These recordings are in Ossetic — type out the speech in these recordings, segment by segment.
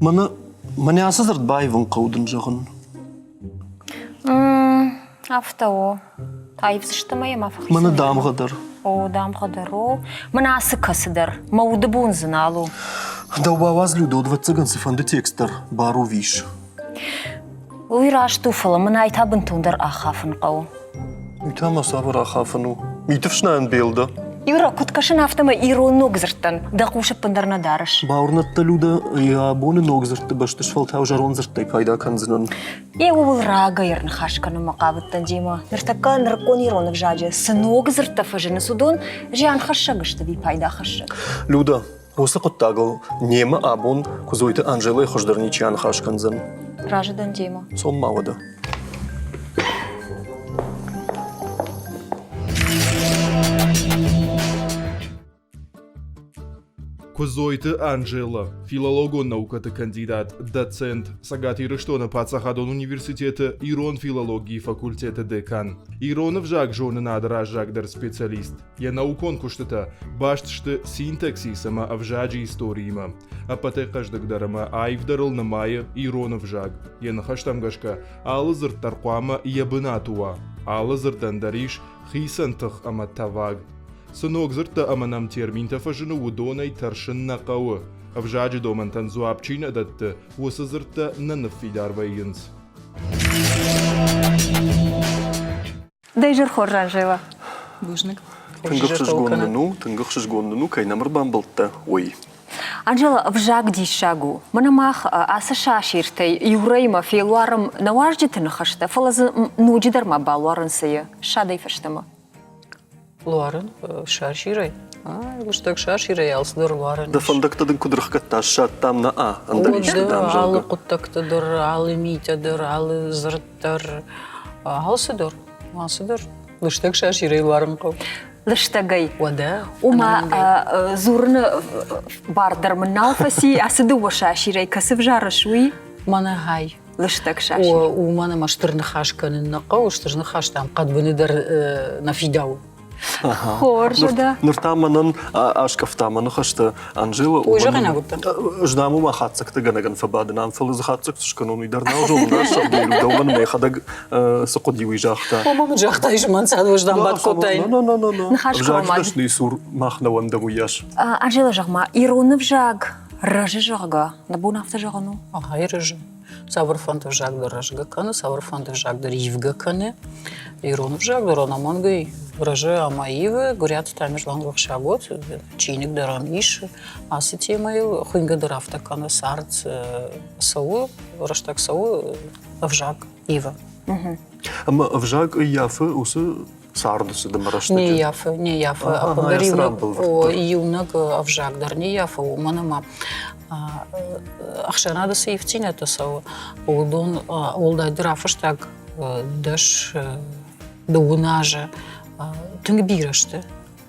Мӕнӕ, мӕнӕ ацы дзырд баивын хъӕуы дын зӕгъын. Афтӕ у. Аивдзысты ма йӕ ма фӕхицӕн. Мӕнӕ дамгъӕ дӕр. О, дамгъӕ дӕр, о. Мӕнӕ ацы кӕцыдӕр. Мӕ уды бон дзы нал у. Дӕу бауадз, Людо, ӕвӕццӕгӕн цыфӕнды текст дӕр барувис. Уый раст у, фӕлӕ мын ай та бынтондӕр ахафын хъӕуы. Уый та ма цавӕр ахафын у? Миты фснайӕн бел дӕ? Юра, куыд кӕсын, афтӕмӕй ирон ног дзырдтӕн дӕ хъус ӕппындӕр нӕ дарыс. Бауырнӕд дӕ, Люда, йӕ абоны ног дзырдты бӕсты сфӕлтау зӕронд дзырдтӕй пайда кӕндзынӕн. Е ууыл рагӕй ӕрныхас кӕнынмӕ хъавыдтӕн демӕ. Ныртӕккӕ нырыккон ирон ӕвзаджы цы ног дзырдтӕ фӕзынынц, уыдон зианхӕссӕг сты ӕви пайдахӕссӕг? Люда, уыцы хъуыддагыл немӕ абон Куыдзойты Анжелӕйы хуыздӕр ничи аныхас кӕндзӕн. Разы дӕн демӕ. Цом ма уӕдӕ. Куыдзойты Анжела, филологон наукӕты кандидат, доцент, Цӕгат Ирыстоны паддзахадон университеты ирон филологийы факультеты декан, ирон ӕвзаг зонынады раззагдӕр специалист. Йӕ наукон куыстытӕ баст сты синтаксис ӕмӕ ӕвзаджы историимӕ. Ӕппӕтӕй хъӕздыгдӕр ӕмӕ аивдӕрыл нымайы ирон ӕвзаг. Йӕ ныхӕстӕм гӕсгӕ, алы дзырд дӕр хъуамӕ йӕ бынаты уа. Алы дзырдӕн дӕр ис хицӕн тых ӕмӕ тӕваг. Цы ног дзырдтӕ ӕмӕ нӕм терминтӕ фӕзыны, уыдонӕй тӕрсын нӕ хъӕуы. Ӕвзаджы домӕнтӕн дзуапп чи нӕ дӕтты, уыцы дзырдтӕ нӕ ныффидар вӕййынц. Дӕ изӕр хорз, Анжела. Бузныг. Тынг ӕхсызгон нын у, тынг ӕхсызгон нын у, кӕй нӕм ӕрбамбылдтӕ, уый. Анжела, ӕвзаг диссаг у. Мӕнӕ мах ацы сасиртӕй иурӕймӕ фелуарӕм нӕ уазджыты ныхӕстӕ, фӕлӕ дзы ноджыдӕр ма балуарын цы и ссадӕй фӕстӕмӕ. Луарын сасирӕй? Лыстӕг сасирӕй алцыдӕр луарын. Дӕ фӕндӕгтӕ дын куыд рыхгӕдта, ссадтам нӕ а, ӕндӕр исты дам, зӕгъгӕ. Алы хъуыддӕгтӕ дӕр, алы митӕ дӕр, алы дзырд дӕр, алцыдӕр, алцыдӕр. Лыстӕг сасирӕй луарын хъӕуы. Лыстӕгӕй. Уӕдӕ. Ома дзурыны бар дӕр мын нал фӕци, ацы дыууӕ сасирӕй кӕцы взарыс, уый? Мӕнӕ хай. Лыстӕг сасир. Уымӕн ӕмӕ стыр ныхас кӕнын нӕ хъӕуы, стыр ныхас дам хъӕдбыны дӕр нӕ фидауы. Хорз, да. Ныр та мӕнӕн аскъӕфта мӕ ныхӕстӕ Анжела. Уый зӕгъинаг уыдтӕн. Ӕз дам уымӕ хатдзӕгтӕгӕнӕгӕн фӕбадын ам, фӕлӕ дзы хатдзӕгтӕ скӕнон, уый дӕр нал зонын, раст дӕуӕн мӕхӕдӕг цы хъуыди, уый загъта. Ома мын загътай, мӕн цадвӕздам бад кодтай. Ныхас Ӕвзаджы дӕсныйы цур мах нӕ уӕндӕм уыйас. Анжела, зӕгъ-ма, ирон ӕвзаг рӕзы, зӕгъгӕ, нӕ бон афтӕ зӕгъын у? Ага, рӕзы. Цавӕрфӕнды ӕвзаг дӕр рӕзгӕ кӕны, цавӕрфӕнды ӕвзаг дӕр ивгӕ кӕны. Ирон ӕвзаг дӕр ӕнӕмӕнгӕй рӕзы ӕмӕ ивы. Гуырӕты Тамерлан Рухсагот чиныг дӕр ӕм ис ацы темӕйыл. Хуынгӕ дӕр афтӕ кӕны, цард цӕуы, рӕстӕг цӕуы, ӕвзаг ивы. Ӕмӕ ӕвзаг ӕййафы уыцы царды цыд ӕмӕ рӕстӕджы? Не ййафы, не ййафы. Ӕппындӕр иунӕг ӕвзаг дӕр не ййафы, уымӕн ӕмӕ ӕхсӕнады цы ивддзинӕдтӕ цӕуы, уыдон уӕлдайдӕр афӕстаг дӕс дыууын азы тынг бирӕ сты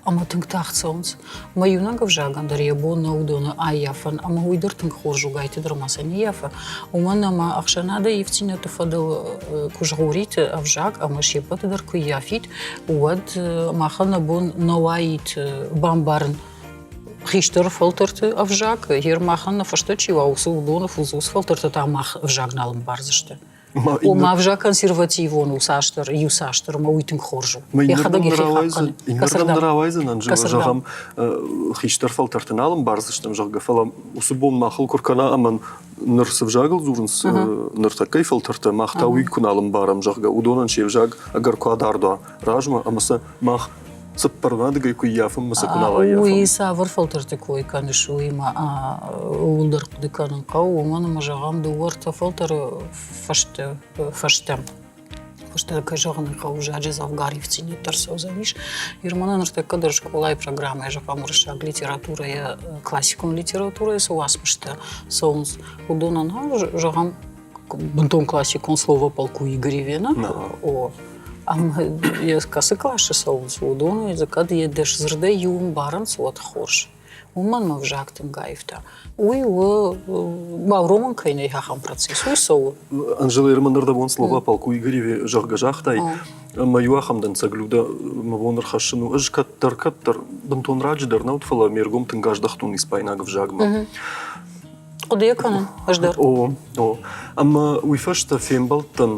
ӕмӕ тынг тагъд цӕуынц. Мӕ иунӕг ӕвзагӕн дӕр йӕ бон нӕу уыдоны аййафын, ӕмӕ уый дӕр тынг хорз у, гайты дӕр ма сӕ не ййафы, уымӕн ӕмӕ ӕхсӕнады ивддзинӕдты фӕдыл куы згъорит ӕвзаг ӕмӕ се ппӕты дӕр куы ййафит, уӕд махӕн нӕ бон нӕ уаид бамбарын хистӕр фӕлтӕрты ӕвзаг, йе махӕн нӕ фӕстӕ чи уа, уыцы уыдоны фудзус фӕлтӕртӕ та мах ӕвзаг нал ӕмбардзысты. Ома ӕвзаг консервативон у цасдӕр, иу цасдӕр, ӕмӕ уый тынг хорз у. Йӕхӕдӕг йӕхи хъахъхъӕны. Иннӕрдӕм нӕ рауайдзӕн, Анжела, зӕгъӕм, хистӕр фӕлтӕрты нал ӕмбардзыстӕм, зӕгъгӕ, фӕлӕ уыцы бон махыл куы ркӕна ӕмӕ ныр цы взагыл дзурынц ныртӕккӕйы фӕлтӕртӕ, мах та уый куы нал ӕмбарӕм, зӕгъгӕ, уыдонӕн се взаг ӕгӕр куы адард уа размӕ ӕмӕ сӕ мах цыппӕрвадыгӕй куы ййафӕм ӕмӕ сӕ куы нал аййафӕм. Уый цавӕр фӕлтӕрты кой кӕныс, уыимӕ ууыл дӕр хъуыды кӕнын хъӕуы, уымӕн ӕмӕ, зӕгъӕм, дыууӕ-ӕртӕ фӕлтӕры фӕстӕ фӕстӕ фӕстӕ кӕй зӕгъын ӕй хъӕуы, ӕвзаджы дзӕвгар ивддзинӕдтӕ ӕрцӕудзӕнис. Ирмӕнӕ ныртӕккӕ дӕр скъолайы программӕйы, зӕгъӕм, уырыссаг литературӕйӕ, классикон литературӕйы цы уацмыстӕ цӕуынц, уыдонӕн, зӕгъӕм, бынтон классикон слово полку Игоревена. О, ӕмӕ йӕ кӕцы къласы цӕуынц, уыдоны дзы кӕд йӕ дӕс дзырдӕй иу ӕмбарынц, уӕд хорз. Уымӕн мӕ взаг тынг аивта. Уый у, бауромын кӕй нӕй, ахӕм процесс. Уый цӕуы. Анжела Ерманардовон слово полку Игореве, зӕгъгӕ, загътай, ӕмӕ иу ахӕм дӕнцӕг Люда мӕ бон ӕрхӕссын у. Ӕз кӕддӕр-кӕддӕр бынтон раджы дӕр нӕ уыд, фӕлӕ ме ргом тынг аздӕхтон испайнаг ӕвзагмӕ. Хъуыдыйӕ кӕнын ӕз дӕр. О, о. Ӕмӕ уый фӕстӕ фембӕлдтӕн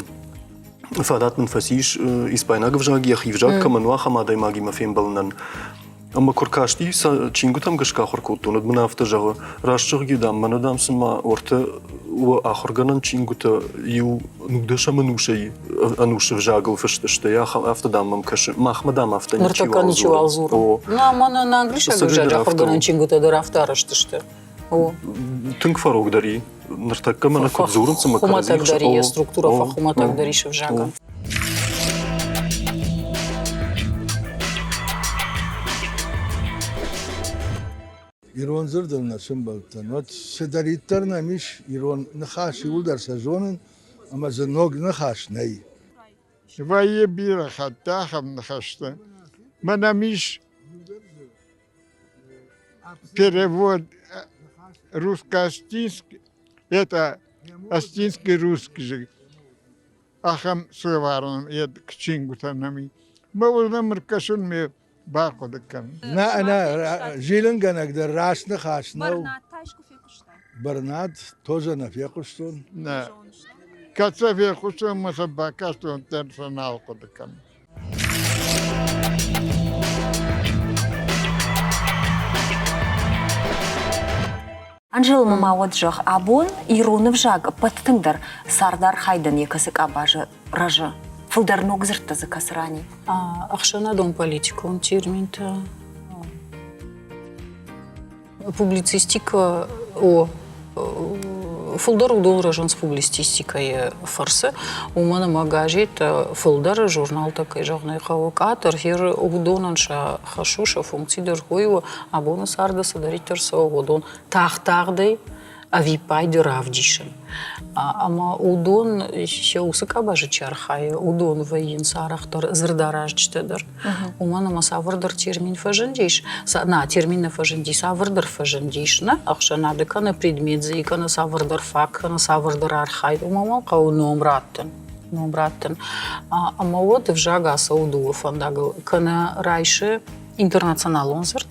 фадат мын фӕцис испайнаг ӕвзаг йӕхи ӕвзаг кӕмӕн у, ахӕм адӕймагимӕ фембӕлынӕн. Ӕмӕ куы ркасти, сӕ чингуытӕм гӕсгӕ ахуыр кодтон, уӕд мын афтӕ зӕгъы, раст зӕгъгӕ, дам, мӕнӕ, дам, цыма уӕртӕ уӕ ахуыргӕнӕн чингуытӕ иу нудӕсӕм ӕнусӕй ӕнусы взагыл фыст сты, афтӕ, дам, мӕм кӕсы. Махмӕ, дам, афтӕ ничиуал ничиуал дзуры. Нӕ, мӕнӕ нӕ англисаг ӕвзаджы ахуыргӕнӕн чингуытӕ дӕр афтӕ арӕзт сты. Тынг фӕрогдӕр и. Ныртӕккӕ мӕнӕ куыд дзурынц ӕмӕ Хуымӕтӕгдӕр и, йӕ структурӕ фӕхуымӕтӕгдӕр ис ӕвзагӕн. Ирон дзырдыл нӕ сӕмбӕлдтӕн, уӕд цыдӕриддӕр нӕм ис ирон ныхас, иууылдӕр сӕ зонын, ӕмӕ дзы ног ныхас нӕй. Вӕййы бирӕ хатт ахӕм ныхӕстӕ. Мӕнӕм ис перевод русско-астинский, это астинский русский же, ахӕм словарон чингуытӕ нӕм и. Мӕ уырдӕм ӕркӕсын ме бахъуыды кӕн. Нӕ, нӕ, зилынгӕнӕг дӕр раст ныхас нӕу. Бӕрнад тоже нӕ фехъуыстон. Нӕ. Кӕд сӕ фехъуыстон ӕмӕ сӕ бакастон, дӕр сӕ нал хъуыды кӕнын. Анжела ма уӕд зӕгъ, абон ирон ӕвзаг ӕппӕт тынгдӕр цардархайдӕн йӕ кӕцы къабазы рӕзы? Фылдӕр ног дзырдтӕ дзы кӕцы ран и? Ӕхсӕнадон-политикон терминтӕ, Публицистикӕ, о, фылдӕр уыдон рӕзынц публицистикӕйы фӕрцы, уымӕн ӕмӕ газеттӕ фылдӕр, журналтӕ, кӕй зӕгъын ӕй хъӕуы, къаддӕр, гъер уыдонӕн сӕ хӕс у, сӕ функци дӕр уый у, абоны царды цыдӕриддӕр цӕуы, уыдон тагъд-тагъдӕй ӕвиппайды равдисын. Ӕмӕ уыдон сӕ уыцы къабазы чи архайы, уыдон вӕййынц арӕхдӕр дзырдаразджытӕ дӕр. Уымӕн ӕмӕ цавӕрдӕр термин фӕзындис, нӕ, термин нӕ фӕзынди, цавӕрдӕр фӕзындис нӕ ӕхсӕнады кӕнӕ предмет дзы кӕнӕ цавӕрдӕр факт, кӕнӕ цавӕрдӕр архайд, уымӕн уал хъӕуы ном раттын. Ном раттын. Ӕмӕ уӕд ӕвзаг ацӕуы дыууӕ фӕндагыл. Кӕнӕ райсы интернационалон дзырд,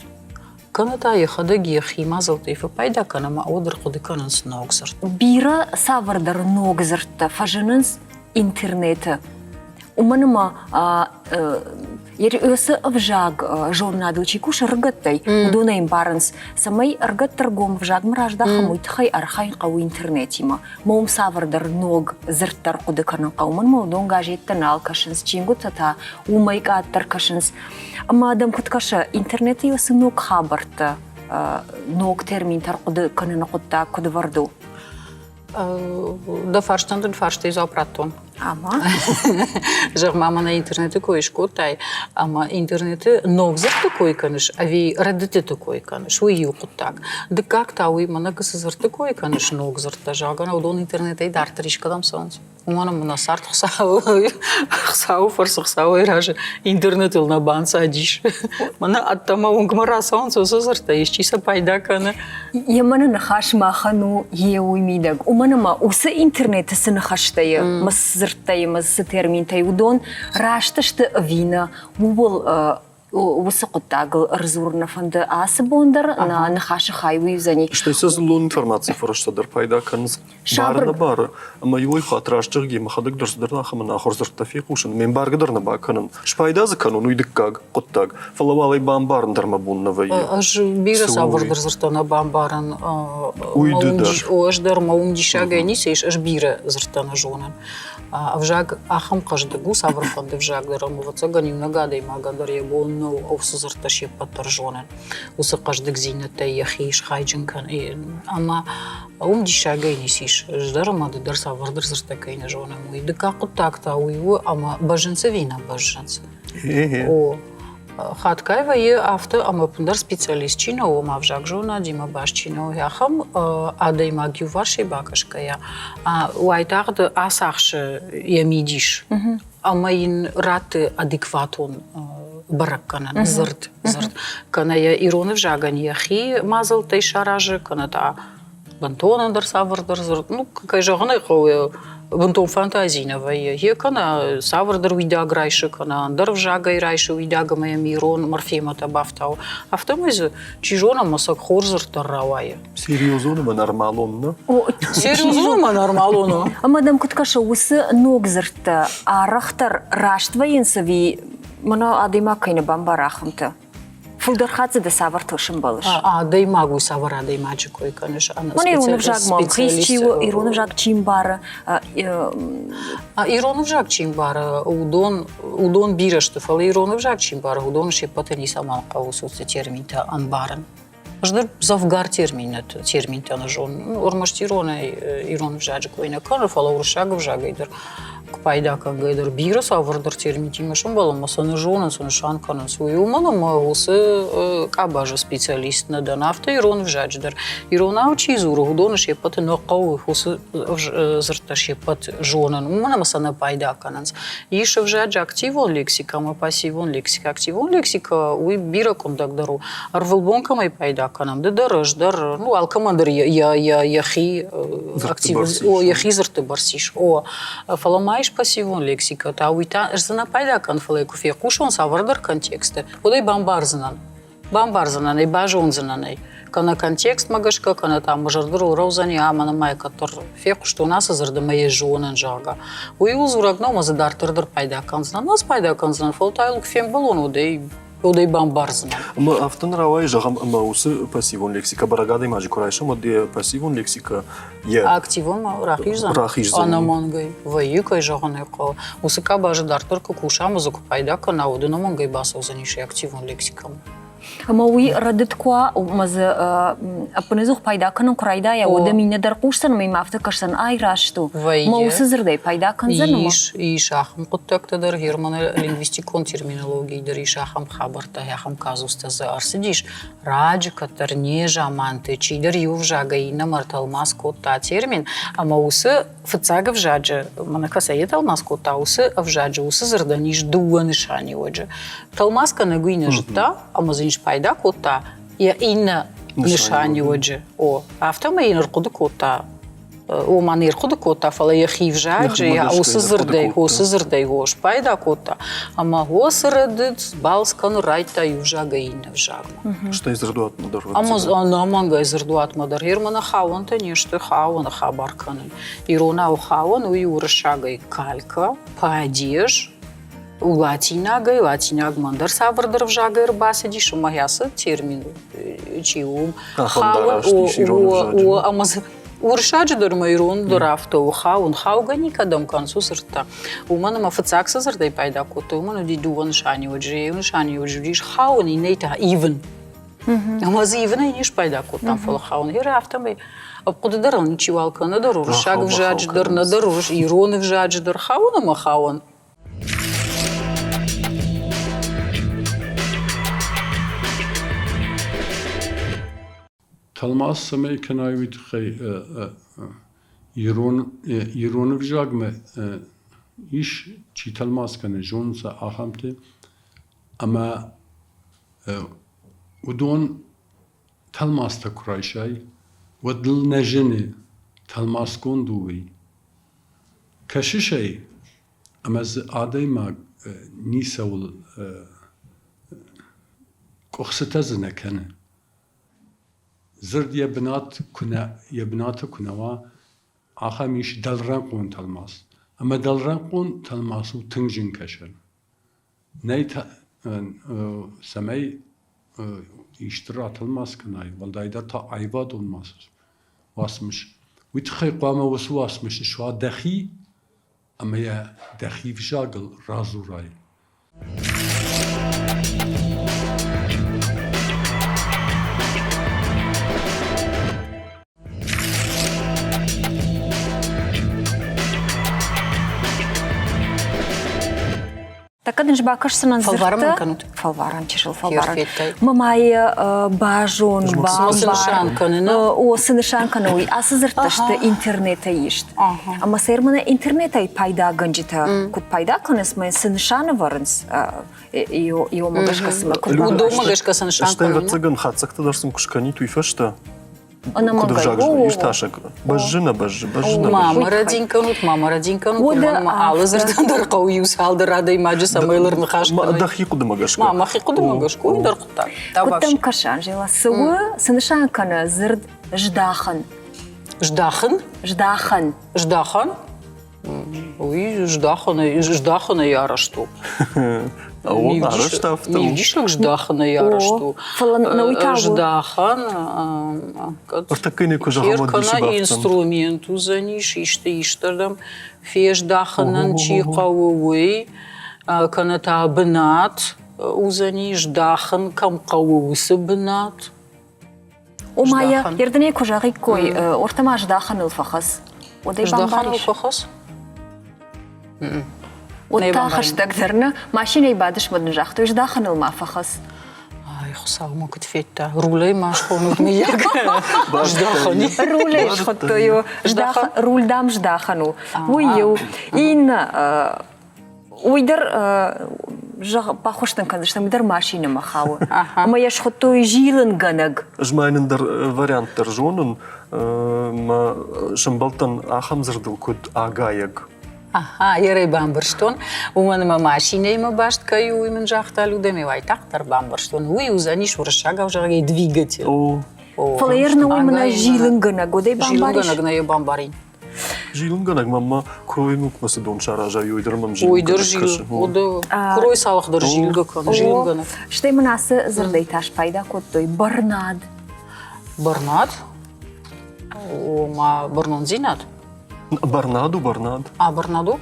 кӕнӕ та йӕхӕдӕг йӕхи мадзӕлттӕй фӕпайда кӕны ӕмӕ уӕд ӕрхъуыды кӕнынц ног дзырд. Бирӕ цавӕрдӕр ног дзырдтӕ фӕзынынц интернеты. Уымӕн ӕмӕ уыцы ӕвзаг зонынадыл чи кусы ӕрыгӕттӕй, уыдон ӕй ӕмбарынц, цӕмӕй ӕрыгӕтты ӕргом ӕвзагмӕ раздахӕм, уый тыххӕй архайын хъӕуы интернетимӕ. Ма уым цавӕрдӕр ног дзырдтӕ ӕрхъуыды кӕнын хъӕуы. Уымӕн ӕмӕ уыдон газеттӕ нал кӕсынц, чингуытӕ та уымӕй къаддӕр кӕсынц. Ӕмӕ адӕм куыд кӕсы, интернеты цы ног хабӕрттӕ, ног терминтӕ ӕрхъуыды кӕныны хъуыддаг куыд ӕвӕрд у? Дӕ фарстӕн дын фарстӕй дзуапп радтон. Ӕмӕ? Зӕгъ-ма, мӕнӕ интернеты кой скодтай, ӕмӕ интернеты ног дзырдты кой кӕныс ӕви рӕдыдтыты кой кӕныс, уый иу хъуыддаг. Дыккаг та уый, мӕнӕ цы дзырдты кой кӕныс, ног дзырдтӕ, зӕгъгӕ, уыдон интернетӕй дарддӕр искӕдӕм цӕуынц. Уымӕн ӕмӕ нӕ цард Хуыцауы фӕрцы Хуыцауӕй разы интернетыл нӕ банцадис. Мӕнӕ ӕддӕмӕ уынгмӕ рацӕуынц уыцы дзырдтӕ, исчи сӕ пайда кӕны. Йе мӕны ныхас махӕн у йе уый мидӕг. Уымӕн ӕмӕ уыцы интернеты цы ныхӕстӕ и, мӕ цы дзырдтӕ и, мӕ цы терминтӕ и, уыдон раст сты ӕви нӕ, ууыл уыцы хъуыддагыл ӕрдзурын нӕ фӕнды ацы бон дӕр, нӕ ныхасы хай уый уыдзӕни. Стӕй сӕ дзыллон информацийы фӕрӕзтӕ дӕр пайда кӕнынц бар нӕ бары. Ӕмӕ иуӕй хатт раст зӕгъгӕ, мӕхӕдӕг дӕр цыдӕр ахӕм ӕнахуыр дзырдтӕ фехъусын, ме мбаргӕ дӕр нӕ бакӕнын. Спайда дзы кӕнон, уый дыккаг хъуыддаг. Фӕлӕ уал ӕй бамбарын дӕр мӕ бон нӕ вӕййы. Ӕз бирӕ цавӕрдӕр дзырдтӕ нӕ бамбарын. Уый ды дӕр. Ӕз дӕр мӕ уым диссагӕй ницы ис, ӕз бирӕ дзырдтӕ нӕ зонын. Ӕвзаг ахӕм хъӕздыг у, цавӕрфӕнды ӕвзаг дӕр ӕмӕ, ӕвӕццӕгӕн, иунӕг адӕймагӕн дӕр йӕ бон нӕу уыцы дзырдтӕ се ппӕт дӕр зонын, уыцы хъӕздыгдзинӕдтӕй йӕхи схайджын кӕнын. Ӕмӕ уым диссагӕй ницы ис. Ӕз дӕр ӕмӕ ды дӕр цавӕрдӕр дзырдтӕ кӕй нӕ зонӕм, уый. Дыккаг хъуыддаг та уый у, ӕмӕ бӕззынц ӕви нӕ бӕззынц. О, Хатгай вӕййы афтӕ, ӕмӕ ӕппындӕр специалист чи нӕу, ома ӕвзагзонадимӕ баст чи нӕу, ахӕм адӕймаг иуварсӕй бакӕсгӕйӕ, уайтагъд ацахсы йӕ мидис ӕмӕ йын ратты адекватон бӕрӕггӕнӕн дзырд. Кӕнӕ йӕ ирон ӕвзагӕн йӕхи мадзӕлттӕй саразы, кӕнӕ та Бынтон ӕндӕр цавӕрдӕр дзырд, ну, кӕй зӕгъын ӕй хъӕуы, бынтон фантази нӕ вӕййы. Йе кӕнӕ цавӕрдӕр уидаг райсы, кӕнӕ ӕндӕр ӕвзагӕй райсы уидаг ӕмӕ йӕм ирон морфемӕтӕ бафтауы. Афтӕмӕй дзы, чи зоны, ӕмӕ сӕ хорз дзырд дӕр рауайы. Серьезон ӕмӕ нормалон, нӕ? Серьезон ӕмӕ нормалон у. Ӕмӕ дӕм куыд кӕсы, уыцы ног дзырдтӕ арӕхдӕр раст вӕййынц ӕви мӕнӕ адӕймаг кӕй нӕ бамбары ахӕмтӕ? Фылдӕр хатт дзы ды цавӕртыл сӕмбӕлыс? Адӕймаг у цавӕр адӕймаджы кой кӕныс? Мӕн ирон ӕвзагмӕ чи у, ирон ӕвзаг чи мбары? Ирон ӕвзаг чи мбары, уыдон, уыдон бирӕ сты, фӕлӕ ирон ӕвзаг чи мбары, уыдон се ппӕты ницӕмӕн хъӕуы уыцы терминтӕ ӕмбарын. Ӕз дӕр дзӕвгар терминтӕ, терминтӕ нӕ зонын. Ӕрмӕст иронӕй, ирон ӕвзаджы кой нӕ кӕны, фӕлӕ уырыссаг ӕвзагӕй дӕр куы пайда кӕнгӕй дӕр бирӕ цавӕрдӕр терминтимӕ сӕмбӕлын ӕмӕ сӕ нӕ зонын, цы нысан кӕнынц, уый. Уымӕн ӕмӕ уыцы къабазы специалист нӕ дӕн. Афтӕ ирон ӕвзаджы дӕр. Иронау чи дзуры, уыдоны се ппӕты нӕ хъӕуы уыцы дзырдтӕ се ппӕт зонын, уымӕн ӕмӕ сӕ нӕ пайда кӕнынц. Ис ӕвзаджы активон лексикӕ ӕмӕ пассивон лексикӕ. Активон лексикӕ уый бирӕ къуындӕгдӕр у. Ӕрвылбон кӕмӕй пайда кӕнӕм, ды дӕр, ӕз дӕр, ну, алкӕмӕн дӕр йӕхи активон, о, йӕхи дзырдты бӕрц ис. О, фӕлӕ ма ис пассивон лексикӕ та, уый та ӕз дзы нӕ пайда кӕнын, фӕлӕ куы фехъусон цавӕрдӕр контексты, уӕд ӕй бамбардзынӕн. Бамбардзынӕн ӕй, базондзынӕн ӕй. Кӕнӕ контекстмӕ гӕсгӕ, кӕнӕ та мӕ зӕрдыл ӕрлӕудзӕни, а мӕнӕ ма кӕддӕр фехъуыстон ацы дзырд ӕмӕ йӕ зонын, зӕгъгӕ. Уый у дзурӕг нӕу, ӕмӕ дзы дарддӕр дӕр пайда кӕндзынӕн. Ӕз пайда кӕндзынӕн, фӕлӕ та йыл куы фембӕлон, уӕд ӕй уӕд ӕй бамбардзынӕн. Ӕмӕ афтӕ нӕ рауайы, зӕгъӕм, ӕмӕ уыцы пассивон лексикӕ бӕрӕг адӕймаджы куы райсӕм, уӕд йӕ пассивон лексикӕ йӕ Активон ма рахиздзӕн? Рахиздзӕн. Ӕнӕмӕнгӕй. Вӕййы, кӕй зӕгъын ӕй хъӕуы. Уыцы къабазы дарддӕр куы куса ӕмӕ дзы куы пайда кӕна, уӕд ӕнӕмӕнгӕй бацӕудзӕнис йӕ активон лексикӕмӕ. Ӕмӕ уый рӕдыд куы уа, ӕмӕ дзы ӕппынӕдзух пайда кӕнын куы райдайа, уӕд ӕм иннӕ дӕр хъусдзӕн ӕмӕ йӕм афтӕ кӕсдзӕн, ай раст у. Мӕ уыцы дзырдӕй пайда кӕндзӕн ӕмӕ. Ис, ис ахӕм хъуыддӕгтӕ дӕр, Германы лингвистикон терминологийы дӕр ис ахӕм хабӕрттӕ, ахӕм казустӕ дзы ӕрцыдис. Раджы кӕддӕр незаманты чидӕр иу ӕвзагӕй иннӕмӕ ӕртӕлмац кодта термин, ӕмӕ уыцы фыццаг ӕвзаджы, мӕнӕ кӕцӕй йӕ тӕлмац кодта, уыцы ӕвзаджы уыцы дзырдӕн ис дыууӕ нысаниуӕджы. Тӕлмацгӕнӕг уый нӕ зыдта ӕмӕ дзы спайда кодта йӕ иннӕ нысаниуӕджы. О, афтӕмӕй йын ӕрхъуыды кодта ома не рхъуыды кодта, фӕлӕ йӕхи взаджы уыцы дзырдӕй, уыцы дзырдӕй о спайда кодта. Ӕмӕ уыцы рӕдыд балц кӕны райдта иу взагӕй иннӕ взагмӕ. Стӕй дзырдуатмӕ дӕр. Ӕмӕ ӕнӕмӕнгӕй дзырдуатмӕ дӕр. Германы хауӕнтӕ не сты хауӕны хабар кӕнын. Иронау хауӕн уый уырыссагӕй калька, падеж, латинагӕй, латинагмӕ ӕндӕр цавӕрдӕр ӕвзагӕй ӕрбацыдис, ӕмӕ ацы термин чи у, хауын, о, ӕмӕ уырыссаджы дӕр ӕмӕ ирон дӕр афтӕ у, хауын, хаугӕ никӕдӕм кӕнынц уыцы дзырдтӕ. Уымӕн ӕмӕ фыццаг цы дзырдӕй пайда кодтой, уымӕн уыди дыууӕ нысаниуӕджы. Иу нысаниуӕджы уыдис хауын, иннӕ та ивын. Ӕмӕ дзы ивынӕй не спайда кодтам, фӕлӕ хауын. Гъер афтӕмӕй хъуыды дӕр ыл ничиуал кӕны, нӕдӕр уырыссаг ӕвзаджы дӕр, нӕдӕр ирон ӕвзаджы дӕр. Хауын ӕмӕ хауын. Тӕлмац цӕмӕй кӕнай, уый тыххӕй ирон, ирон ӕвзагмӕ ис, чи тӕлмац кӕны, зонынц ахӕмты. Ӕмӕ уыдон тӕлмацтӕ куы райсай, уӕд дыл нӕ зыны, тӕлмацгонд у уый. Кӕсыс ӕй, ӕмӕ дзы адӕймаг ницӕуыл къуыхцытӕ дзы нӕ кӕны. Дзырд йӕ бынат куынӕ, йӕ бынаты куы нӕ уа, ахӕм ис дӕлрӕнхъон тӕлмац. Ӕмӕ дӕлрӕнхъон тӕлмац у тынг зын кӕсӕн. Нӕй цӕмӕй исты ратӕлмац кӕнай, уӕлдайдӕр та аивадон уацмыс, уый тыххӕй хъуамӕ уыцы уацмысы суа дӕхи ӕмӕ йӕ дӕхи взагыл радзурай. Тӕккӕ дын бакӕсдзынӕн Фӕлварӕн кӕнут? Фӕлварӕн, чысыл фӕлварӕн. Мамайы базон, Цы нысан кӕны? О, цы нысан кӕны уый? Ацы дзырдтӕ сты интернетӕй ист. Ӕмӕ сӕ мӕнӕ интернетӕй пайдагӕнджытӕ куыд пайда кӕнынц, мӕ цы нысан ӕвӕрынц, иомӕ гӕсгӕ цымӕ куыд Уыдонмӕ гӕсгӕ цы нысан Стӕй, ӕвӕццӕгӕн, хатдзӕгтӕ дӕр сын куы скӕнит уый фӕстӕ. Куыд ӕвзаг иртасӕг бӕззы нӕ бӕззы, бӕззы нӕ бӕззы. Ма мӕрӕдин кӕнут, ма мӕрӕдин кӕнут, уымӕн ӕмӕ алы дзырдӕн дӕр хъӕуы иу цалдӕр адӕймаджы, цӕмӕй лыр ныхас кӕной. Дӕхи хъуыдымӕ гӕсгӕ. Ма мӕхи хъуыдымӕ гӕсгӕ, уый дӕр хъуыддаг. Куыд дӕм кӕсы, Анжела, цы у, цы нысан кӕны дзырд здахын? Здахын? Здахӕн. Здахӕн? Уый здахынӕй, здахынӕй арӕзт у. Арӕзт афтӕ у. Мивдисӕг здахынӕй арӕзт у. Фӕлӕ нӕ уый та у. Здахӕн, Ӕртӕккӕ не куы зӕгъӕм, уӕд дисы кӕнӕ инструмент уыдзӕнис, исты истырдӕм фездахынӕн чи хъӕуы, уый, кӕнӕ та бынат уыдзӕни, здахын кӕм хъӕуы, уыцы бынат. Ома йӕ ердынӕй куы зӕгъиккой, ортӕ ма здахӕныл фӕхӕц. Уӕд ӕй Здахӕныл фӕхӕц? Уӕд та хӕстӕгдӕр нӕ машинӕйы бадыс мӕ дын загътой, здахӕныл ма фӕхӕц. Ай, Хуыцау мӕ куыд федта. Рулӕй ма схонут, мыййаг. Здахӕн. Рулӕй схуыдтой. Руль, дам, здахӕн у. Уый иу. Иннӕ Уый дӕр зӕгъ, баххуыс дын кӕндзыстӕм, уый дӕр машинӕмӕ хауы. Ӕмӕ йӕ схуыдтой зилынгӕнӕг. Ӕз ма йын ӕндӕр вариант дӕр зонын. Мӕ сӕмбӕлдтӕн ахӕм дзырдыл, куыд агайӕг. Аха, ерӕй бамбӕрстон. Уымӕн ӕмӕ машинӕимӕ баст кӕй у, уый мын загъта Людӕ, ме уайтагъддӕр бамбӕрстон. Уый уыдзӕнис уырыссагау зӕгъгӕ двигатель. Фӕлӕ йӕ науӕй мын зилынгӕнӕг, уӕд ӕй бамбарис? Зилынгӕнӕг нӕ йӕ бамбарин. Зилынгӕнӕг мӕм ма куыройы мукмӕ цы дон саразай, уый дӕр мӕм зилынгӕнӕг кӕсы. Куырой цалх дӕр зилгӕ кӕны, зилынгӕнӕг. Стӕй мын ацы дзырдӕй та спайда кодтой бӕрнад. Бӕрнад? Ома бӕрнондзинад? Бӕрнад у бӕрнад. А, бӕрнад у?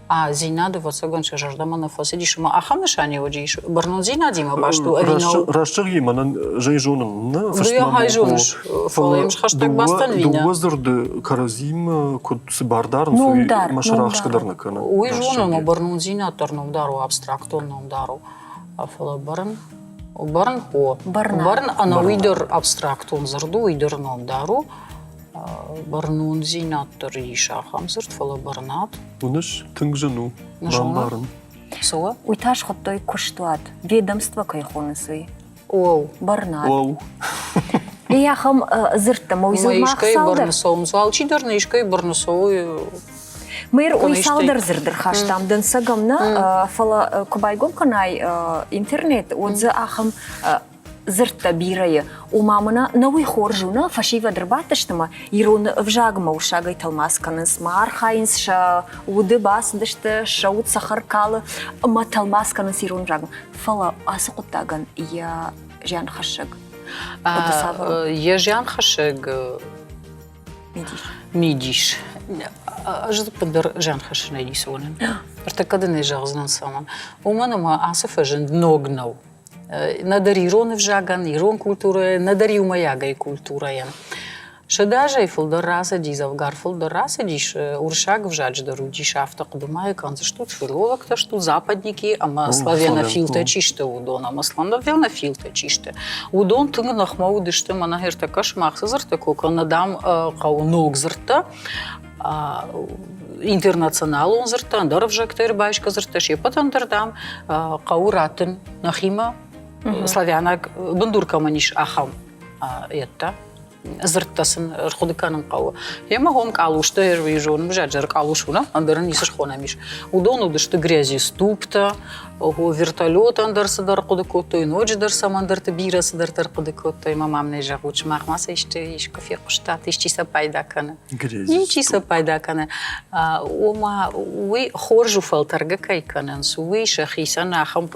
А дзинад, ӕвӕццӕгӕн, сӕ зӕрдӕмӕ нӕ фӕцыдис ӕмӕ ахӕм нысаниуӕджы ис бӕрнондзинадимӕ баст у ӕви нӕу? Раст зӕгъи, мӕнӕн зӕй зонын нӕ фӕстӕмӕ зоныс, фӕлӕ йӕм схӕстӕг бацтӕн ви нӕ? Дыууӕ дзырды кӕрӕдзимӕ куыд цы бар дарынц, уый мӕ сӕрӕхсгӕ дӕр нӕ кӕны. Уый зонын, ӕмӕ бӕрнондзинад дӕр номдар у, абстрактон номдар у. Фӕлӕ бӕрн бӕрн о. Бӕрн ӕнӕуый дӕр абстрактон дзырд у, уый дӕр номдар у. Бӕрнондзинад дӕр ис ахӕм дзырд, фӕлӕ бӕрнад. Уыныс, тынг зын у бамбарын. Цы у? Уый та схуыдтой куыстуат, ведомство кӕй хонынц, уый. Оу. Бӕрнад. Оу. И ахӕм дзырдтӕ ма уый мах искӕй бӕрны цӕуынц. Алчидӕр нӕ искӕй бӕрны цӕуы. Мэр уый цалдӕр дзырд ӕрхастам дӕнцӕгӕм нӕ, фӕлӕ куы байгом кӕнай интернет, уӕд дзы ахӕм дзырдтӕ бирӕйы. Ома мӕнӕ нӕ уый хорз у, нӕ фӕсивӕд ӕрбадтысты ӕмӕ ирон ӕвзагмӕ уырыссагӕй тӕлмац кӕнынц, ма архайынц сӕ уды бацыдысты, сӕ уд цӕхӕр калы ӕмӕ тӕлмац кӕнынц ирон ӕвзагмӕ. Фӕлӕ ацы хъуыддагӕн йӕ зианхӕссӕг хъуыды цавӕр у? Йӕ зианхӕссӕг мидис. Мидис. Ӕз ӕппындӕр зианхӕссынӕй ницы уынын. Ӕртӕккӕ дын ӕй зӕгъдзынӕн цӕмӕн. Уымӕн ӕмӕ ацы фӕзынд ног нӕу. Нӕдӕр ирон ӕвзагӕн, ирон культурӕйӕн, нӕдӕр иумӕйагӕй культурӕйӕн. Сӕдӕазӕй фылдӕр рацыди, дзӕвгар фылдӕр рацыдис, уырыссаг ӕвзаджы дӕр уыдис афтӕ хъуыды-ма кӕндзыстут, филологтӕ стут, западники ӕмӕ славянофилтӕ чи сты, уыдон ӕмӕ славянофилтӕ чи сты. Уыдон тынг ныхмӕ уыдысты, мӕнӕ ӕртӕккӕ сымах цы дзырдтӕ кой кӕнын, дам, хъӕуы ног дзырдтӕ, интернационалон дзырдтӕ, ӕндӕр ӕвзӕгтӕй ӕрбайсгӕ дзырдтӕ, се ппӕтӕн дӕр, дам, хъӕуы раттын нӕхимӕ славянаг бындур кӕмӕн ис, ахӕм йедтӕ. Дзырдтӕ сын ӕрхъуыды кӕнын хъӕуы. Йемӕ гом къалустӕ зонын, зӕджер къалус у, ӕндӕр ын ницы схонӕм ис. Уыдон уыдысты грязиступтӕ, вертолет ӕндӕр цыдӕр хъуыды кодтой, ноджыдӕр цӕмӕндӕрты бирӕ цыдӕртӕ ӕрхъуыды кодтой. Мӕ мам нӕ зӕгъут, сымах ма сӕ исты искуы фехъуыстат, исчи сӕ пайда кӕны? Ничи сӕ пайда кӕны. Ома уый хорз у фӕлтӕргӕ кӕй кӕнынц, уый сӕхицӕн ахӕм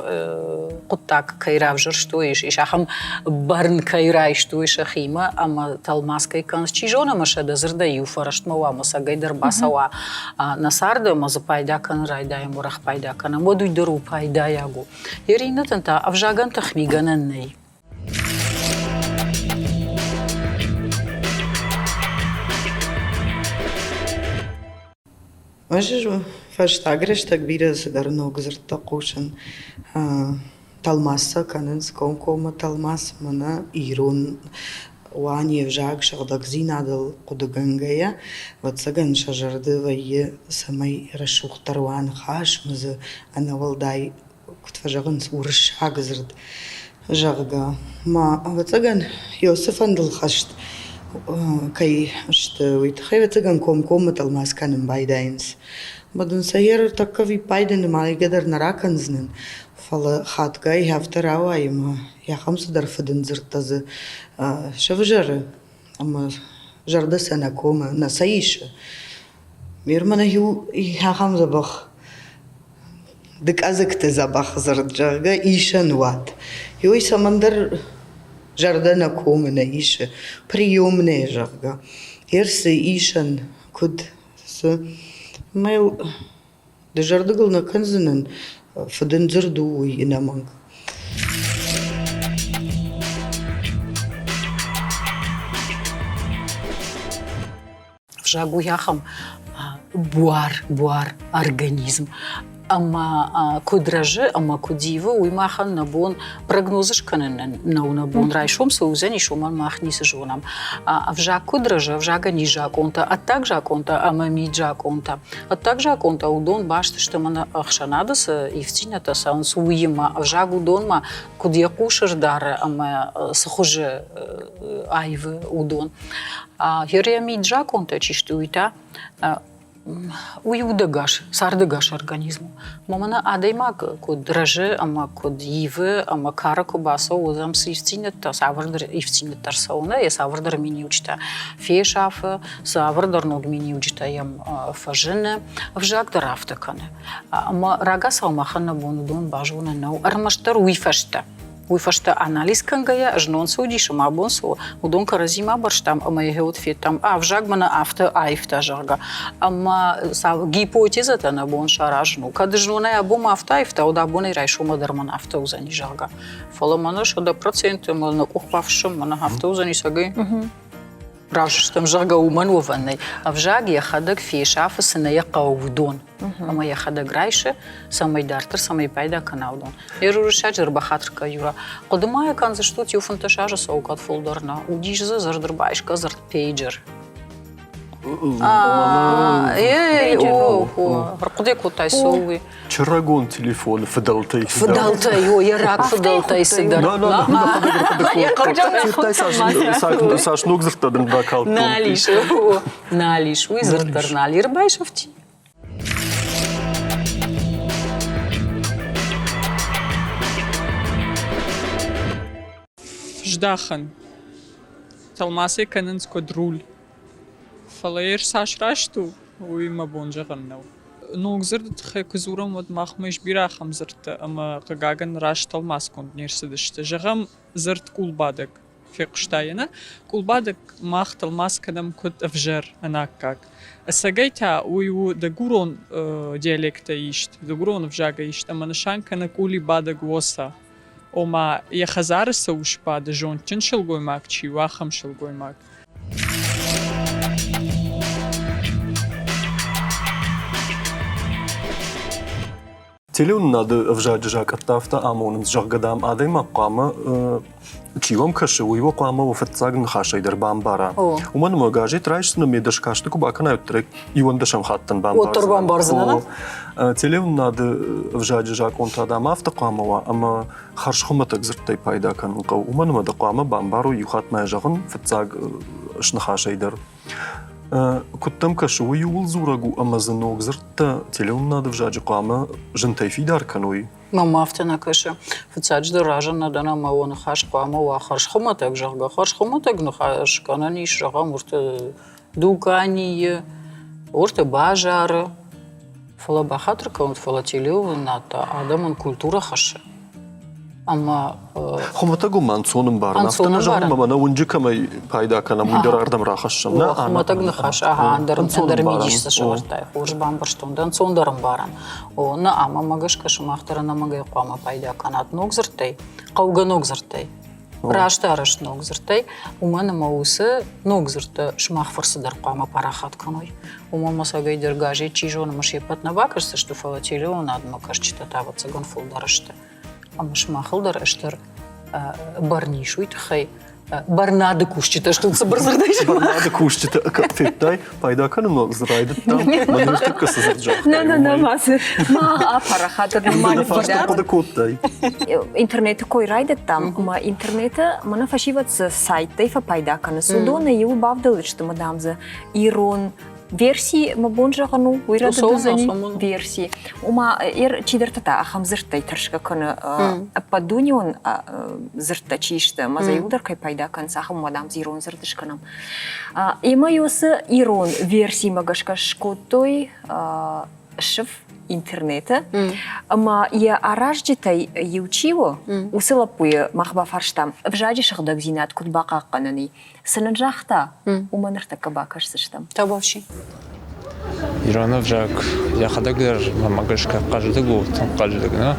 хъуыддаг кӕй равзӕрстой, ис ахӕм бӕрн кӕй райстой сӕхимӕ ӕмӕ тӕлмац кӕй кӕнынц. Чи зоны, ӕмӕ сӕ дӕ дзырдӕй иу фӕрӕстмӕ уа ӕмӕ цӕгӕй дӕр бацӕуа нӕ царды ӕмӕ дзы пайда кӕнын райдайӕм, уӕрӕх пайда кӕнӕм, уӕд уый дӕр у пайдайаг у. Йе иннӕтӕн та ӕвзагӕн тыхмигӕнӕн нӕй. Ӕз фӕстаг рӕстӕг бирӕ цыдӕр ног дзырдтӕ хъусын. Тӕлмац сӕ кӕнынц комкоммӕ тӕлмац мӕнӕ ирон уа не взаг сыгъдӕгдзинадыл хъуыдыгӕнгӕйӕ, ӕвӕццӕгӕн сӕ зӕрды вӕййы, цӕмӕй рӕсугъддӕр уа ныхас ӕмӕ дзы ӕнӕуӕлдай куыд фӕзӕгъынц, уырыссаг дзырд, зӕгъгӕ. Ма, ӕвӕццӕгӕн, Иосифӕн дыл хӕст. кӕй сты, уый тыххӕй, ӕвӕццӕгӕн, комкоммӕ тӕлмац кӕнын байдайынц. Ӕмӕ дын сӕ йе ртӕккӕ виппайды нымайгӕ дӕр нӕ ракӕндзынӕн, фӕлӕ хатгай афтӕ рауайы ӕмӕ ахӕм цыдӕр фыдындзырдтӕ дзы сӕвзӕры, ӕмӕ зӕрдӕ сӕ нӕ комы, нӕ сӕ исы. Ме рмӕнӕ иу ахӕм дзӕбӕх дыкъӕдзыгты дзӕбӕх дзырд, зӕгъгӕ, исӕн уат. Ёй цӕмӕндӕр зӕрдӕ нӕ комы нӕ исы, приемная, зӕгъгӕ. Ерсы исӕн куыд цы? Мӕ дызӕрдыг ыл нӕ кӕндзынӕн, фыдындзырд у уый ӕнӕмӕнг. Взаг у ахӕм буар, буар, организм. Ӕмӕ куыд рӕзы ӕмӕ куыд ивы, уый махӕн нӕ бон прогноз скӕнын нӕу нӕ бон. Райсом цы уыдзӕнис, уымӕн мах ницы зонӕм. Ӕвзаг куыд рӕзы, ӕвзагӕн ис закъонтӕ, ӕддаг закъонтӕ ӕмӕ мид закъонтӕ. Ӕддаг закъонтӕ уыдон баст сты мӕнӕ ӕхсӕнады цы ивддзинӕдтӕ цӕуынц, уыимӕ. Ӕвзаг уыдонмӕ куыд йӕ хъус ӕрдары ӕмӕ цы хуызы аивы, уыдон. Йӕ мид-закъонтӕ чи сты, уый та уый удӕгас, цардӕгас организм у. Ӕмӕ мӕнӕ адӕймаг куыд рӕзы ӕмӕ куыд ивы ӕмӕ кары куы бацӕуы, уӕд ӕм цы ивддзинӕдтӕ, цавӕрдӕр ивддзинӕдтӕ ӕрцӕуы, нӕ, йӕ цавӕрдӕр миниуджытӕ фесафы, цавӕрдӕр ног миниуджытӕ йӕм фӕзыны, ӕвзаг дӕр афтӕ кӕны. Ӕмӕ рагацау махӕн нӕ бон уыдон базонын нӕу, ӕрмӕстдӕр уый фӕстӕ. Уый фӕстӕ анализ кӕнгӕйӕ, знон цы уыдис ӕмӕ абон цы у, уыдон кӕрӕдзимӕ барстам ӕмӕ йӕ уӕд федтам, ӕвзаг мӕнӕ афтӕ аивта, зӕгъгӕ. Ӕмӕ гипотезӕтӕ нӕ бон саразын у. Кӕд знонӕй абон афтӕ аивта, уӕд абонӕй райсоммӕ дӕр мӕн афтӕ уыдзӕни, зӕгъгӕ. Фӕлӕ мӕнӕ 100% мӕ нӕ къух бафыссӕм, мӕнӕ афтӕ уыдзӕни, сӕгӕй. Разы стӕм, зӕгъгӕ, уымӕн уӕвӕн нӕй. Ӕвзаг йӕхӕдӕг фесафы, цы нӕ йӕ хъӕуы, уыдон. Ӕмӕ йӕхӕдӕг райсы, цӕмӕй дарддӕр цӕмӕй пайда кӕна, уыдон. Йӕ уырыссаджы ӕрбахатыр кӕн, Юра. Хъуыды ма йӕ кӕндзыстут, иу 15 азы цӕуы кӕд фылдӕр нӕ. Уыдис дзы дзырд ӕрбайсгӕ дзырд пейджер. Ӕрхъуыды кодтай, цы у уый? Чырагон телефоны фыдӕлтӕй Фыдӕлтӕй, о, йӕ рагфыдӕлтӕй цыдӕр. Цас ног дзырдтӕ дын бакалдтон. Нал ис, нал ис, уый дзырд дӕр нал ӕрбайсӕфти. Здӕхӕн. Тӕлмацӕй кӕнынц куыд руль. Фӕлӕ йе цас раст у, уый мӕ бон зӕгъын нӕу. Ног дзырды тыххӕй куы дзурӕм, уӕд махмӕ ис бирӕ ахӕм дзырдтӕ, ӕмӕ, хъыгагӕн, раст тӕлмацгонд не рцыдысты. Зӕгъӕм, дзырд къулбадӕг. Фехъуыстай йӕ, нӕ? Къулбадӕг мах тӕлмац кӕнӕм куыд ӕвзӕр, ӕнаккаг. Ӕцӕгӕй та уый у дыгурон диалектӕй ист, дыгурон ӕвзагӕй ист ӕмӕ нысан кӕны къулибадӕг уосӕ. Ома, йӕ хӕдзары цы ус бады, зондджын сылгоймаг чи у, ахӕм сылгоймаг. Телеуынынады ӕвзаджы закъӕттӕ афтӕ амонынц, зӕгъгӕ, дам, адӕймаг хъуамӕ, чи уӕм кӕсы, уый уӕ хъуамӕ уӕ фыццаг ныхасӕй дӕр бамбара. Уымӕн ӕмӕ газет райсдзынӕ ме дӕскасты куы бакӕнай, уӕддӕр иуӕндӕсӕм хаттӕн бамбардзынӕ. бамбардзынӕ. Телеуынынады ӕвзаджы закъонтӕ, дам, афтӕ хъуамӕ уа, ӕмӕ хӕрзхуымӕтӕг дзырдтӕй пайда кӕнын хъӕуы, уымӕн ӕмӕ дӕ хъуамӕ бамбарой иу хатт ма зӕгъын фыццаг сныхасӕй дӕр. Куыд дӕм кӕсы, уый ууыл дзурӕг у, ӕмӕ дзы ног дзырдтӕ телеуынынады ӕвзаджы хъуамӕ зынтӕй фидар кӕной? Мӕнмӕ афтӕ нӕ кӕсы. Фыццаджыдӕр разы нӕ дӕн ӕмӕ уӕ ныхас хъуамӕ уа хӕрзхуымӕтӕг, зӕгъгӕ. Хӕрзхуымӕтӕг ныхас кӕнӕн ис, зӕгъӕм, уырты дуканийы, уырты базары. Фӕлӕ бахатыр кӕнут, фӕлӕ телеуынынад та адӕмӕн культурӕ хӕссы. Ӕмӕ Хуымӕтӕг у ма ӕнцон ӕмбарын. Афтӕ нӕ зӕгъын, ӕмӕ нӕ уынджы кӕмӕй пайда кӕнӕм, уый дӕр ардӕм рахӕссӕм. Нӕ, хуымӕтӕг ныхас, ага, ӕндӕр ӕндӕр мидис дзы сӕвӕрдтай, хорз бамбӕрстон, дӕ ӕнцондӕр ӕмбарӕн. О, нӕ, ӕмӕ мӕ гӕсгӕ сымах дӕр ӕнӕмӕнгӕй хъуамӕ пайда кӕнат ног дзырдтӕй, хъӕугӕ ног дзырдтӕй. Раст арӕзт ног дзырдтӕй, уымӕн ӕмӕ уыцы ног дзырдтӕ сымах фӕрцы дӕр хъуамӕ парахат кӕной. Уымӕн ӕмӕ сӕгӕйдӕр газет чи зоны, ӕмӕ се ппӕт нӕ бакӕсдзысты, фӕлӕ телеуынадмӕ кӕсджытӕ та, ӕвӕццӕгӕн, фылдӕр сты. Ӕмӕ сымахыл дӕр стыр бӕрн ис уый тыххӕй. Бӕрнады кусджытӕ стут цыбыр дзырдӕй. Бӕрнады кусджытӕ федтай, пайда кӕнын дзы райдыдтам. Мӕ ныртӕккӕ цы дзырд загътай. Нӕ, нӕ, нӕ, ма цы. Ма апарахат ма фарста хъуыды кодтай. Интернеты кой райдыдтам, ӕмӕ интернеты мӕнӕ фӕсивӕд цы сайттӕй фӕпайда кӕнынц, уыдоны иу бавдӕлдысты, мӕ дам дзы ирон верси мӕ бон зӕгъын у, уый рӕдыд уыдзӕни верси. Ома, чидӕртӕ та ахӕм дзырдтӕй тӕрсгӕ кӕны ӕппӕтдунеон дзырдтӕ чи сты, ӕмӕ дзы иуылдӕр кӕй пайда кӕнынц, ахӕм уӕд ам дзы ирон дзырд скӕнӕм. Ӕмӕ уыцы ирон версимӕ гӕсгӕ скодтой сыф интернеты. Ӕмӕ йӕ аразджытӕй иу чи у, уыцы лӕппуйы мах бафарстам, ӕвзаджы сыгъдӕгдзинад куыд бахъахъхъӕнӕн и. Цы нын загъта, уымӕ ныртӕккӕ бакӕсдзыстӕм. Табуафси. Ирон ӕвзаг йӕхӕдӕг дӕр мӕмӕ гӕсгӕ хъӕздыг у, тынг хъӕздыг нӕ,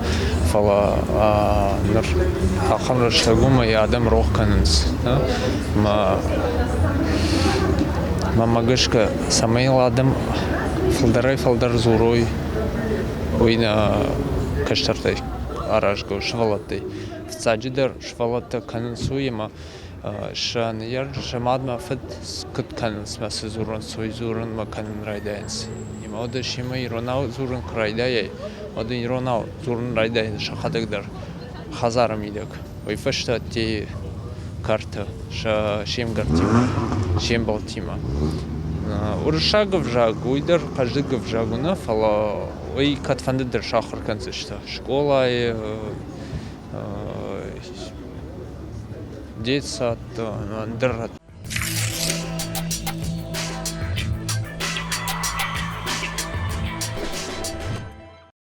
фӕлӕ ныр ахӕм рӕстӕг у, ӕмӕ йӕ адӕм рох кӕнынц. Мӕмӕ гӕсгӕ, цӕмӕй йыл адӕм фылдӕрӕй-фылдӕр дзурой, уый нӕ кӕстӕртӕй аразгӕ у, сывӕллӕттӕй. Фыццаджыдӕр сывӕллӕттӕ кӕнынц уый, ӕмӕ сӕ ныййарджытӕ сӕ мадмӕ фыд куыд кӕнынц мӕ цы дзурынц, уый дзурынмӕ кӕнын райдайынц. Ӕмӕ уӕд семӕ иронау дзурын куы райдайай, уӕд иронау дзурын райдайынц сӕхӕдӕг дӕр хӕдзары мидӕг. Уый фӕстӕ ӕддейы кӕрты сӕ се мгӕрттимӕ, се мбӕлттимӕ. Уырыссаг ӕвзаг уый дӕр хъӕздыг ӕвзаг у нӕ, фӕлӕ уый кӕдфӕнды дӕр сахуыр кӕндзысты. Скъолайы детсадты, ӕндӕр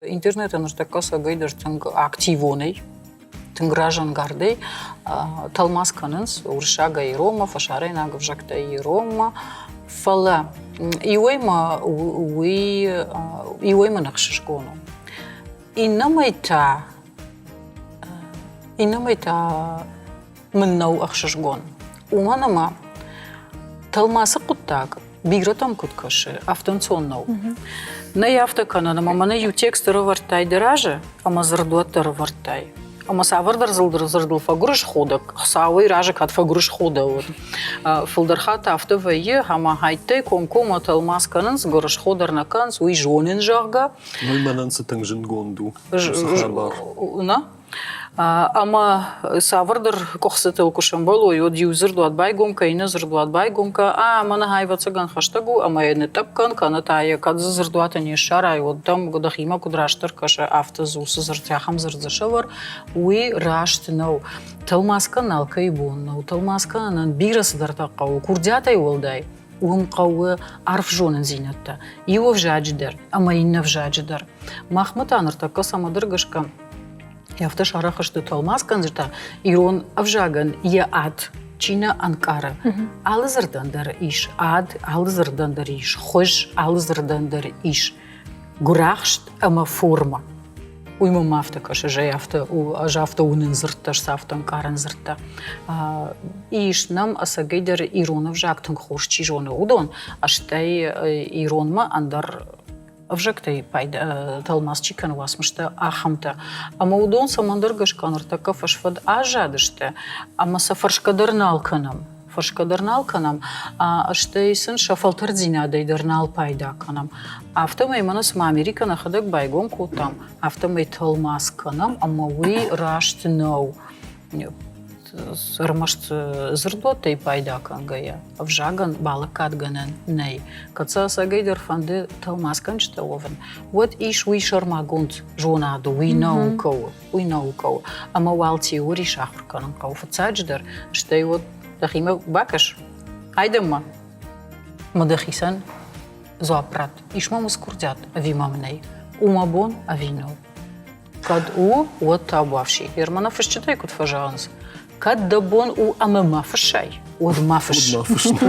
Интернеты ныртӕккӕ цӕгӕйдӕр тынг активонӕй, тынг разӕнгардӕй тӕлмац кӕнынц уырыссагӕй иронмӕ, фӕсарӕйнаг ӕвзӕгтӕй иронмӕ. Фӕлӕ иуӕй ма уый иуӕй мын ӕхсызгон у. Иннӕмӕй та Иннӕмӕй та мын нӕу ӕхсызгон. Уымӕн ӕмӕ тӕлмацы хъуыддаг бирӕтӕм куыд кӕсы, афтӕ ӕнцон нӕу. Нӕй афтӕ кӕнӕн, ӕмӕ мӕнӕ иу текст ӕрӕвӕрдтай дӕ разы ӕмӕ дзырдуӕттӕ ӕрӕвӕрдтай. Ӕмӕ цавӕрдӕр дзырдыл фӕгуырысхо дӕ, Хуыцауӕй разы кӕд фӕгуырысхо дӕ, уӕд. Фылдӕр хатт афтӕ вӕййы, ӕмӕ хӕйттӕй комкоммӕ тӕлмац кӕнынц, гуырысхо дӕр нӕ кӕнынц, уый зонын, зӕгъгӕ. Уый мӕнӕн цы тынг зындгонд у, уыцы хабар. Нӕ? Ӕмӕ цавӕрдӕр къуыхцытыл куы сӕмбӕлой, уӕд иу дзырдуат байгом кӕ, иннӕ дзырдуат байгом кӕ, а мӕнӕ ӕвӕццӕгӕн хӕстӕг у ӕмӕ йӕ нытътъӕпп кӕн, кӕнӕ та йӕ кӕд дзы дзырдуаты не ссарай, уӕд дӕм дӕхимӕ куыд растдӕр кӕсы, афтӕ дзы уыцы дзырд, ахӕм дзырд дзы сӕвӕр, уый раст нӕу. Тӕлмац кӕнын алкӕйы бон нӕу. Тӕлмац кӕнынӕн бирӕ цыдӕртӕ хъӕуы, курдиатӕй уӕлдай. Уым хъӕуы арф зонындзинӕдтӕ иу ӕвзаджы дӕр ӕмӕ иннӕ ӕвзаджы дӕр. Махмӕ та ныртӕккӕ цӕмӕдӕр гӕсгӕ афтӕ сарӕх сты тӕлмацгӕнджытӕ, ирон ӕвзагӕн йӕ ад чи нӕ ӕнкъары. Алы дзырдӕн дӕр ис ад, алы дзырдӕн дӕр ис хуыз, алы дзырдӕн дӕр ис гуырахст ӕмӕ формӕ. Уый мӕм афтӕ кӕсы, зӕй афтӕ ӕз афтӕ уынын дзырдтӕ, ӕз афтӕ ӕнкъарын дзырдтӕ. Ис нӕм ӕцӕгӕйдӕр ирон ӕвзаг тынг хорз чи зоны, уыдон, стӕй иронмӕ ӕндӕр ӕвзӕгтӕй пайда тӕлмац чи кӕны уацмыстӕ, ахӕмтӕ. Ӕмӕ уыдон цӕмӕндӕр гӕсгӕ ныртӕккӕ фӕсфӕд аззадысты ӕмӕ сӕ фӕрсгӕ дӕр нал кӕнӕм. Фӕрсгӕ дӕр нал кӕнӕм, стӕй сын сӕ фӕлтӕрддзинадӕй дӕр нал пайда кӕнӕм. Афтӕмӕй мӕнӕ цыма Америкӕ нӕхӕдӕг байгом кодтам, афтӕмӕй тӕлмац кӕнӕм, ӕмӕ уый раст нӕу. Ӕрмӕст дзырдуӕттӕй пайда кӕнгӕйӕ, ӕвзагӕн балӕггадгӕнӕн нӕй. Кӕд сӕ ӕцӕгӕйдӕр фӕнды тӕлмацгӕнджытӕ уӕвын, уӕд ис уый сӕрмагонд зонад, уый наукӕ у. Уый наукӕ у. Ӕмӕ уал теори сахуыр кӕнын хъӕуы фыццаджыдӕр, стӕй уӕд дӕхимӕ бакӕс. Айдӕммӕ мӕ дӕхицӕн дзуапп ратт. Ис мӕм уыцы курдиат ӕви мӕм нӕй? У мӕ бон ӕви нӕу? Кӕд у, уӕд табуафси. Ермана фысджытӕй куыд фӕзӕгъынц, кӕд дӕ бон у ӕмӕ ма фыссай, уӕд ма фысс.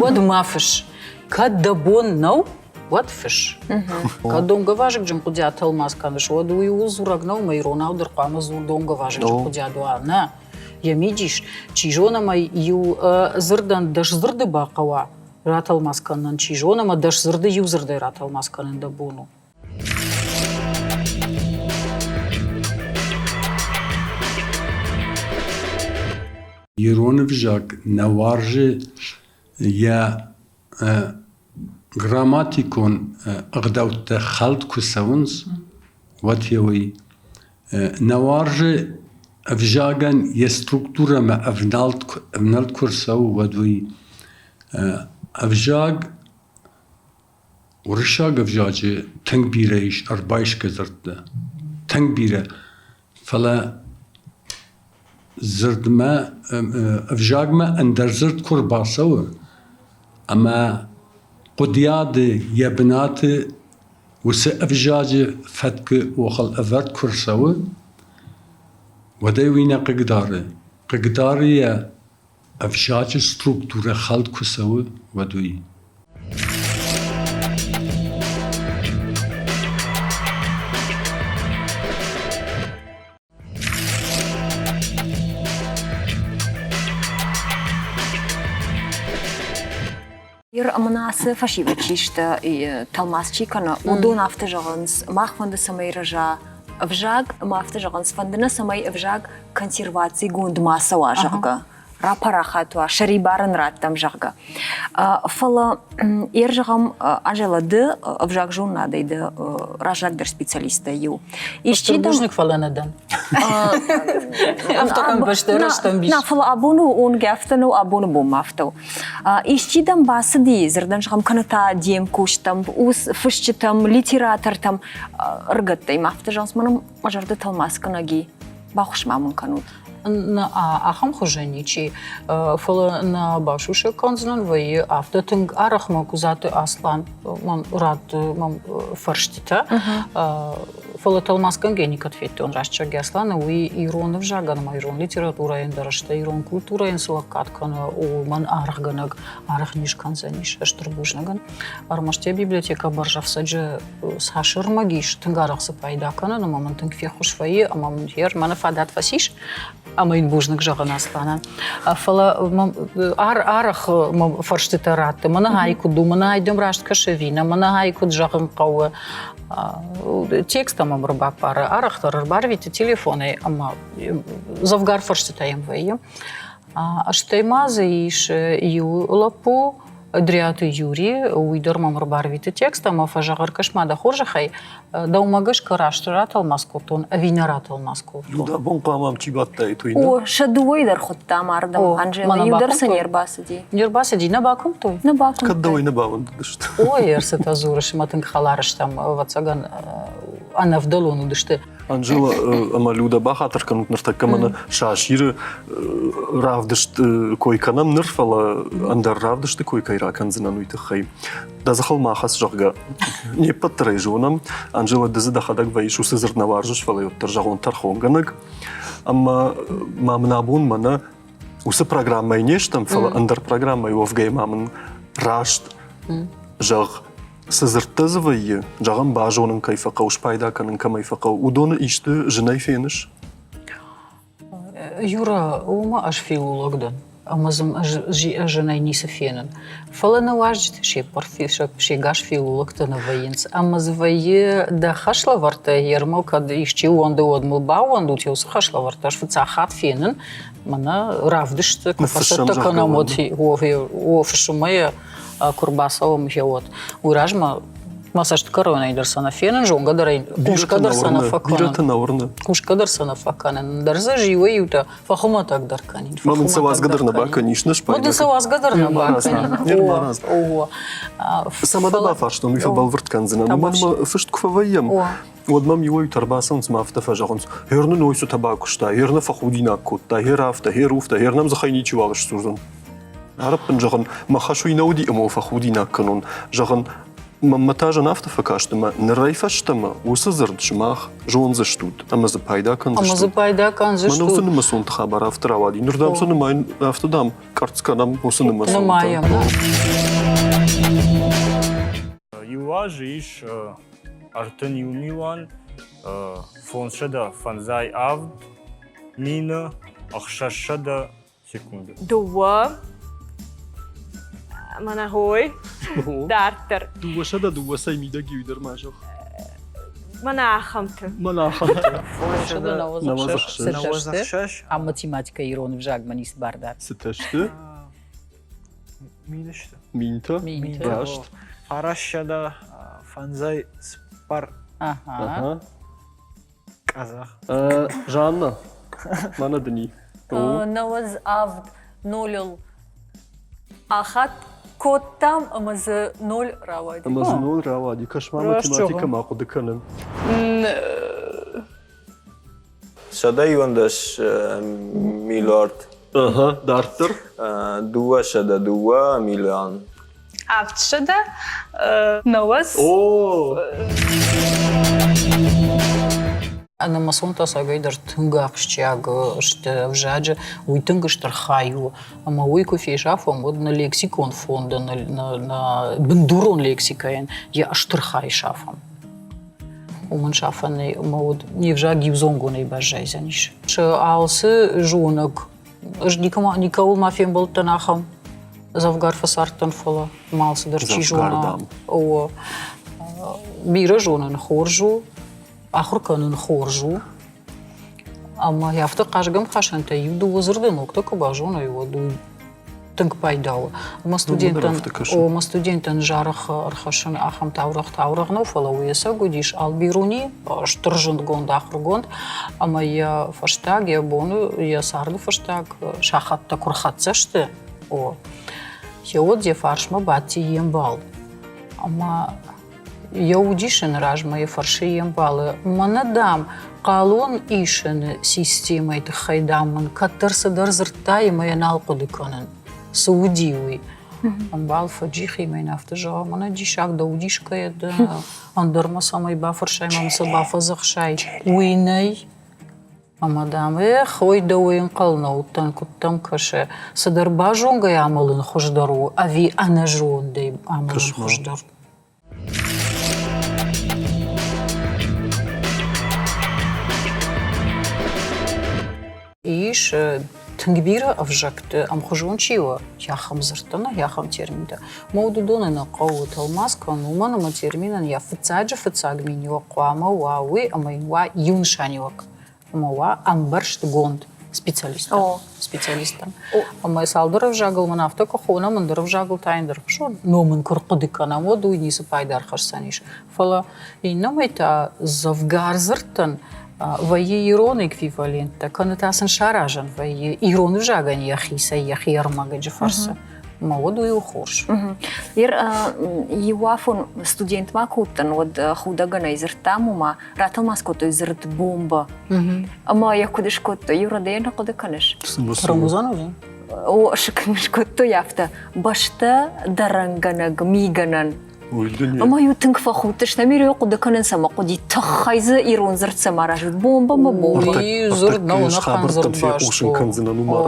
Уӕд ма фысс. Кӕд дӕ бон нӕу, уӕд фысс. Кӕд домгӕвазыгджын хъуыдиад тӕлмац кӕныс, уӕд уый ууыл дзурӕг нӕу, ӕмӕ иронау дӕр хъуамӕ дзур домгӕвазыгджын хъуыдиад уа. Нӕ, йӕ мидис, чи зоны, ӕмӕ иу дзырдӕн дӕс дзырды бахъӕуа ратӕлмац кӕнынӕн, чи зоны, ӕмӕ дӕс дзырды иу дзырдӕй ратӕлмац кӕнын дӕ бон у. Ирон ӕвзаг нӕ уарзы йӕ грамматикон ӕгъдӕуттӕ хӕлд куы цӕуынц, уӕд йӕ уый нӕ уарзы ӕвзагӕн йе структурӕмӕ ӕвнӕлд куы рцӕуы, уӕд уый ӕвзаг уырыссаг ӕвзаджы тынг бирӕ ис ӕрбайсгӕ дзырдтӕ. Тынг бирӕ. Фӕлӕ дзырдмӕ, ӕвзагмӕ ӕндӕр дзырд куы рбацӕуы ӕмӕ хъуыдыйады йӕ бынаты уыцы ӕвзаджы фӕткы охыл ӕвӕрд куы рцӕуы, уӕд ӕй уый нӕ хъыгдары. Хъыгдары йӕ ӕвзаджы структурӕ хӕлд куы цӕуы, уӕд уый. Ир ӕмӕ ацы фӕсивӕд чи сты, тӕлмац чи кӕны, уыдон афтӕ зӕгъынц, мах фӕнды, цӕмӕй рӕза ӕвзаг, ӕмӕ афтӕ зӕгъынц, фӕнды нӕ, цӕмӕй ӕвзаг консервацигонд ма цӕуа, зӕгъгӕ, рапарахат уа, сӕрибар ын раттӕм, зӕгъгӕ. Фӕлӕ ер зӕгъӕм, Анжела, ды ӕвзагзонынадӕй ды раззагдӕр специалисттӕй иу. Исчи бузныг, фӕлӕ нӕ дӕн. Афтӕ ӕмбӕсты рӕстӕмбис. На, фӕлӕ абоны онг афтӕ нӕу, абоны бонмӕ афтӕ у. Исчи дӕм бацыди, дзырдӕн зӕгъӕм, кӕнӕ та де мкусджытӕм, фысджытӕм, литератортӕм, ӕрыгӕттӕй ма афтӕ зӕгъынц, мӕнӕ мӕ зӕрдӕ тӕлмацгӕнӕги, баххуыс ма мын кӕнут. Ахӕм хуызӕн ничи, фӕлӕ нӕ басусӕг кӕндзынӕн вӕййы афтӕ тынг арӕх мӕ Куыдзаты Аслан мӕм радты мӕм фӕрстытӕ. Фӕлӕ тӕлмацгӕнгӕ никӕд федтон раст зӕгъгӕ Асланы, уый ирон ӕвзагӕн ӕмӕ ирон литературӕйӕн дӕр, стӕй ирон культурӕйӕн цы лӕггад кӕны, уымӕн аргъгӕнӕг аргъ не скӕндзӕнис стыр бузныг ын. Ӕрмӕст йӕ библиотекӕ Бӕрзӕфцӕджы цас ӕрмӕг ис, тынг арӕх дзы пайда кӕнын ӕмӕ мын тынг феххуыс вӕййы ӕмӕ мын гъер мӕнӕ фадат фӕцис ӕмӕ йын бузныг зӕгъын Асланӕн. Фӕлӕ арӕх мӕ фӕрстытӕ ратты, мӕнӕ ай куыд у, мӕнӕ ай дӕм раст кӕсы ӕви нӕ, мӕнӕ ай куыд зӕгъын хъӕуы. Текст ӕм ӕрбаппары, арӕхдӕр ӕрбарвиты телефонӕй ӕмӕ дзӕвгар фӕрстытӕ йӕм вӕййы. Стӕй ма дзы ис иу лӕппу, Дриаты Юри, уый дӕр мӕм ӕрбарвиты текст ӕмӕ фӕзӕгъы, ӕркӕс-ма дӕ хорзӕхӕй, дӕумӕ гӕсгӕ раст ратӕлмац кодтон ӕви нӕ ратӕлмац кодтон? Иу бон хъуамӕ ам чи бадтаид, уый нӕ? О, сӕ дыууӕйы дӕр хуыдтам ардӕм, Анжела, иу дӕр сӕ не рбацыди. Не рбацыди, нӕ бакуымдтой? Нӕ бакуымдтой. Кӕд дӕуӕй нӕ бауӕндыдысты? Ой, ӕрцытӕ дзурыс, мӕ тынг хӕлар стӕм, ӕвӕццӕгӕн, ӕнӕвдӕлон уыдысты. Анжела ӕмӕ Люда, бахатыр кӕнут ныртӕккӕ мӕнӕ сасиры равдыст кой кӕнӕм ныр, фӕлӕ ӕндӕр равдысты кой кӕй ракӕндзынӕн, уый тыххӕй. Дӕ дзыхыл ма хӕц, зӕгъгӕ, не ппӕт дӕр ӕй зонӕм. Анжела, ды дзы дӕхӕдӕг вӕййыс, уыцы дзырд нӕ уарзыс, фӕлӕ уӕддӕр зӕгъон тӕрхонгӕнӕг. Ӕмӕ ма мын абон мӕнӕ уыцы программӕйы не стӕм, фӕлӕ ӕндӕр программӕйы уӕвгӕй ма мын раст зӕгъ, Цы дзырдтӕ дзы вӕййы, зӕгъӕм, базонын кӕй фӕхъӕуы, спайда кӕнын кӕмӕй фӕхъӕуы, уыдоны исты зынӕй феныс? Юра, уымӕ ӕз филолог дӕн, ӕмӕ дзы ӕз зынӕй ницы фенын. Фӕлӕ нӕ уазджыты се се гас филологтӕ нӕ вӕййынц. Ӕмӕ дзы вӕййы дӕ хӕслӕвӕрдтӕ, ермыл кӕд исчи уӕнды, уӕд мыл баууӕндут, уыцы хӕслӕвӕрдтӕ ӕз фыццаг хатт фенын, мӕнӕ равдысты куы фӕцӕттӕ кӕнӕм, уӕд о фысымӕй куы рбацӕуӕм гъеуӕд. Уый размӕ мӕ цӕсты кӕронӕй дӕр сӕ нӕ фенын, зонгӕ дӕр ӕй, хъусгӕ дӕр сӕ нӕ фӕкӕнын. Бирӕты нӕ уырны. Хъусгӕ дӕр сӕ нӕ фӕкӕнын. Дӕр дзы иуӕй-иутӕ фӕхуымӕтӕгдӕр кӕнин. Ма мын сӕ уадзгӕ дӕр нӕ бакӕнис, нӕ спайда. Мын сӕ уадзгӕ дӕр нӕ бакӕнин. Цӕмӕ дӕ бафарстон, уый фӕбӕлвырд кӕндзынӕн. Уымӕн ӕмӕ фыст куы фӕвӕййӕм, уӕд мӕм иуӕй-иутӕ ӕрбацӕуынц ӕмӕ афтӕ фӕзӕгъынц, гъер нын ой цытӕ бакуыста, гъер нӕ фӕхудинаг кодта, гъер афтӕ, гъер уфтӕ, гъер нӕм дзыхӕй ничиуал сдзурдзӕн. Арӕппын, зӕгъын, мӕ хӕс уый нӕ уыди ӕмӕ фӕхудинаг кӕнон. Зӕгъын, мӕнмӕ та зын афтӕ фӕкаст ӕмӕ нырӕй фӕстӕмӕ уыцы дзырд сымах зондзыстут ӕмӕ дзы пайда кӕндзыстут. Ӕмӕ дзы пайда кӕндзыстут. Мӕнӕ уыцы нымӕцонты хабар афтӕ рауади. Ныр дам сӕ нымайын, афтӕ дам къӕрцц кӕнӕм уыцы нымӕцонтӕ. Нымайӕм. Иу азы ис 31 милуан 557 мины 600 секунды. Дыууӕ. Мӕнӕ хой. Дарддӕр. 202 цӕй мидӕг иу дӕр ма зӕгъ. Мӕнӕ ахӕмты. Мӕнӕ ахӕмты. Нӕуӕдз Ам математикӕ ирон ӕвзагмӕ ницы бар дары. Цытӕ сты? Мин сты. Минтӕ? Минтӕ. Раст. 954. Ага. Къӕдзӕх. Жанна, мӕнӕ дын и. 97 нолыл ахатт кодтам ӕмӕ дзы ноль рауади. Ӕмӕ дзы ноль рауади. Кӕс-ма математикӕмӕ хъуыды кӕнын. 111 миллиард. Ага, дарддӕр. 202 миллион. 700 нӕуӕдз. О! Ӕнӕмӕцонтӕ цӕгӕйдӕр тынг ахсджиаг сты ӕвзаджы, уый тынг стыр хай у. Ӕмӕ уый куы фесафӕм, уӕд нӕ лексикон фонды, нӕ бындурон лексикӕйӕн йӕ стыр хай сафӕм. Уымӕн сафӕн нӕй ӕмӕ уӕд не взаг иудзонгонӕй баззайдзӕнис. Алцы зонӕг ӕз никӕуыл ма фембӕлдтӕн ахӕм дзӕвгар фӕцардтӕн, фӕлӕ ма алцыдӕр чи зона. О, бирӕ зонын хорз у, ахуыр кӕнын хорз у. Ӕмӕ афтӕ хъазгӕмхасӕнтӕ иу-дыууӕ дзырды ногтӕ куы базоной, уӕд уый тынг пайда у. Ӕмӕ студенттӕн, ӕмӕ студенттӕн зарӕх ӕрхӕссын ахӕм таурӕгъ таурӕгъ нӕу, фӕлӕ уый ӕцӕг уыдис Албируни, стыр зындгонд ахуыргонд, ӕмӕ йӕ фӕстаг, йӕ боны, йӕ царды фӕстаг сахӕттӕ куы рхӕццӕ сты, о, уӕд йӕ фарсмӕ бадти йе мбал. Ӕмӕ Йӕ удисыны размӕ йӕ фӕрсы йе мбалы, мӕнӕ, дам, хъалон исыны системӕйы тыххӕй, дам, мын кӕддӕр цыдӕр дзырдтай ӕмӕ йӕ нал хъуыды кӕнын. Цы уыди уый? Ӕмбал фӕджих и мӕ йын афтӕ зӕгъы, мӕнӕ диссаг дӕ удисгӕйӕ дӕ ӕндӕрмӕ цӕмӕй бафӕрсай ӕмӕ сӕ бафӕдзӕхсай, уый нӕй. Ӕмӕ, дам, эх, ой, дӕуӕй ӕнхъӕл нӕ уыдтӕн, куыд дӕм кӕсы, цыдӕр базонгӕйӕ амӕлын хуыздӕр у ӕви ӕнӕзондӕй амӕлын хуыздӕр? Ис тынг бирӕ ӕвзӕгты ӕмхуызон чи у, ахӕм дзырдтӕ нӕ, ахӕм терминтӕ. Мӕ уыдоны нӕ хъӕуы тӕлмац кӕнын, уымӕн ӕмӕ терминӕн йӕ фыццаджы фыццаг миниуӕг хъуамӕ уа уый ӕмӕ йын уа иу нысаниуӕг ӕмӕ уа ӕмбӕрстгонд специалисттӕн. Специалисттӕн. Ӕмӕ цалдӕр ӕвзагыл мын афтӕ куы хонӕм, ӕндӕр ӕвзагыл та ӕндӕр хуызон ном ын куы рхъуыды кӕнӕм, уӕд уый ницы пайда ӕрхӕсдзӕнис. Фӕлӕ иннӕмӕй та дзӕвгар дзырдтӕн вӕййы ирон эквиваленттӕ, кӕнӕ та сын саразӕн вӕййы ирон ӕвзагӕн йӕхицӕй, йӕхи ӕрмӕгӕджы фӕрцы. Ӕмӕ уӕд уый у хорз. Иу афон студент ма куы уыдтӕн, уӕд худӕгӕнӕй дзырдтам уымӕ, ратӕлмац кодтой дзырд бомба. Ӕмӕ йӕ куыд скодтой, иу рӕдӕй нӕ хъуыды кӕныс? Рамазан уыдзӕн? О, скодтой афтӕ. Бӕстӕ дӕрӕнгӕнӕг мигӕнӕн. Ӕмӕ-иу тынг фӕхудтыстӕм, иу хъуыды кӕнын цӕмӕ хъуыди, тыххӕй дзы ирон дзырд цӕмӕ аразут, бомба мӕ бомба. Уый дзырд нӕу, ӕнӕхъӕн дзырд баст у.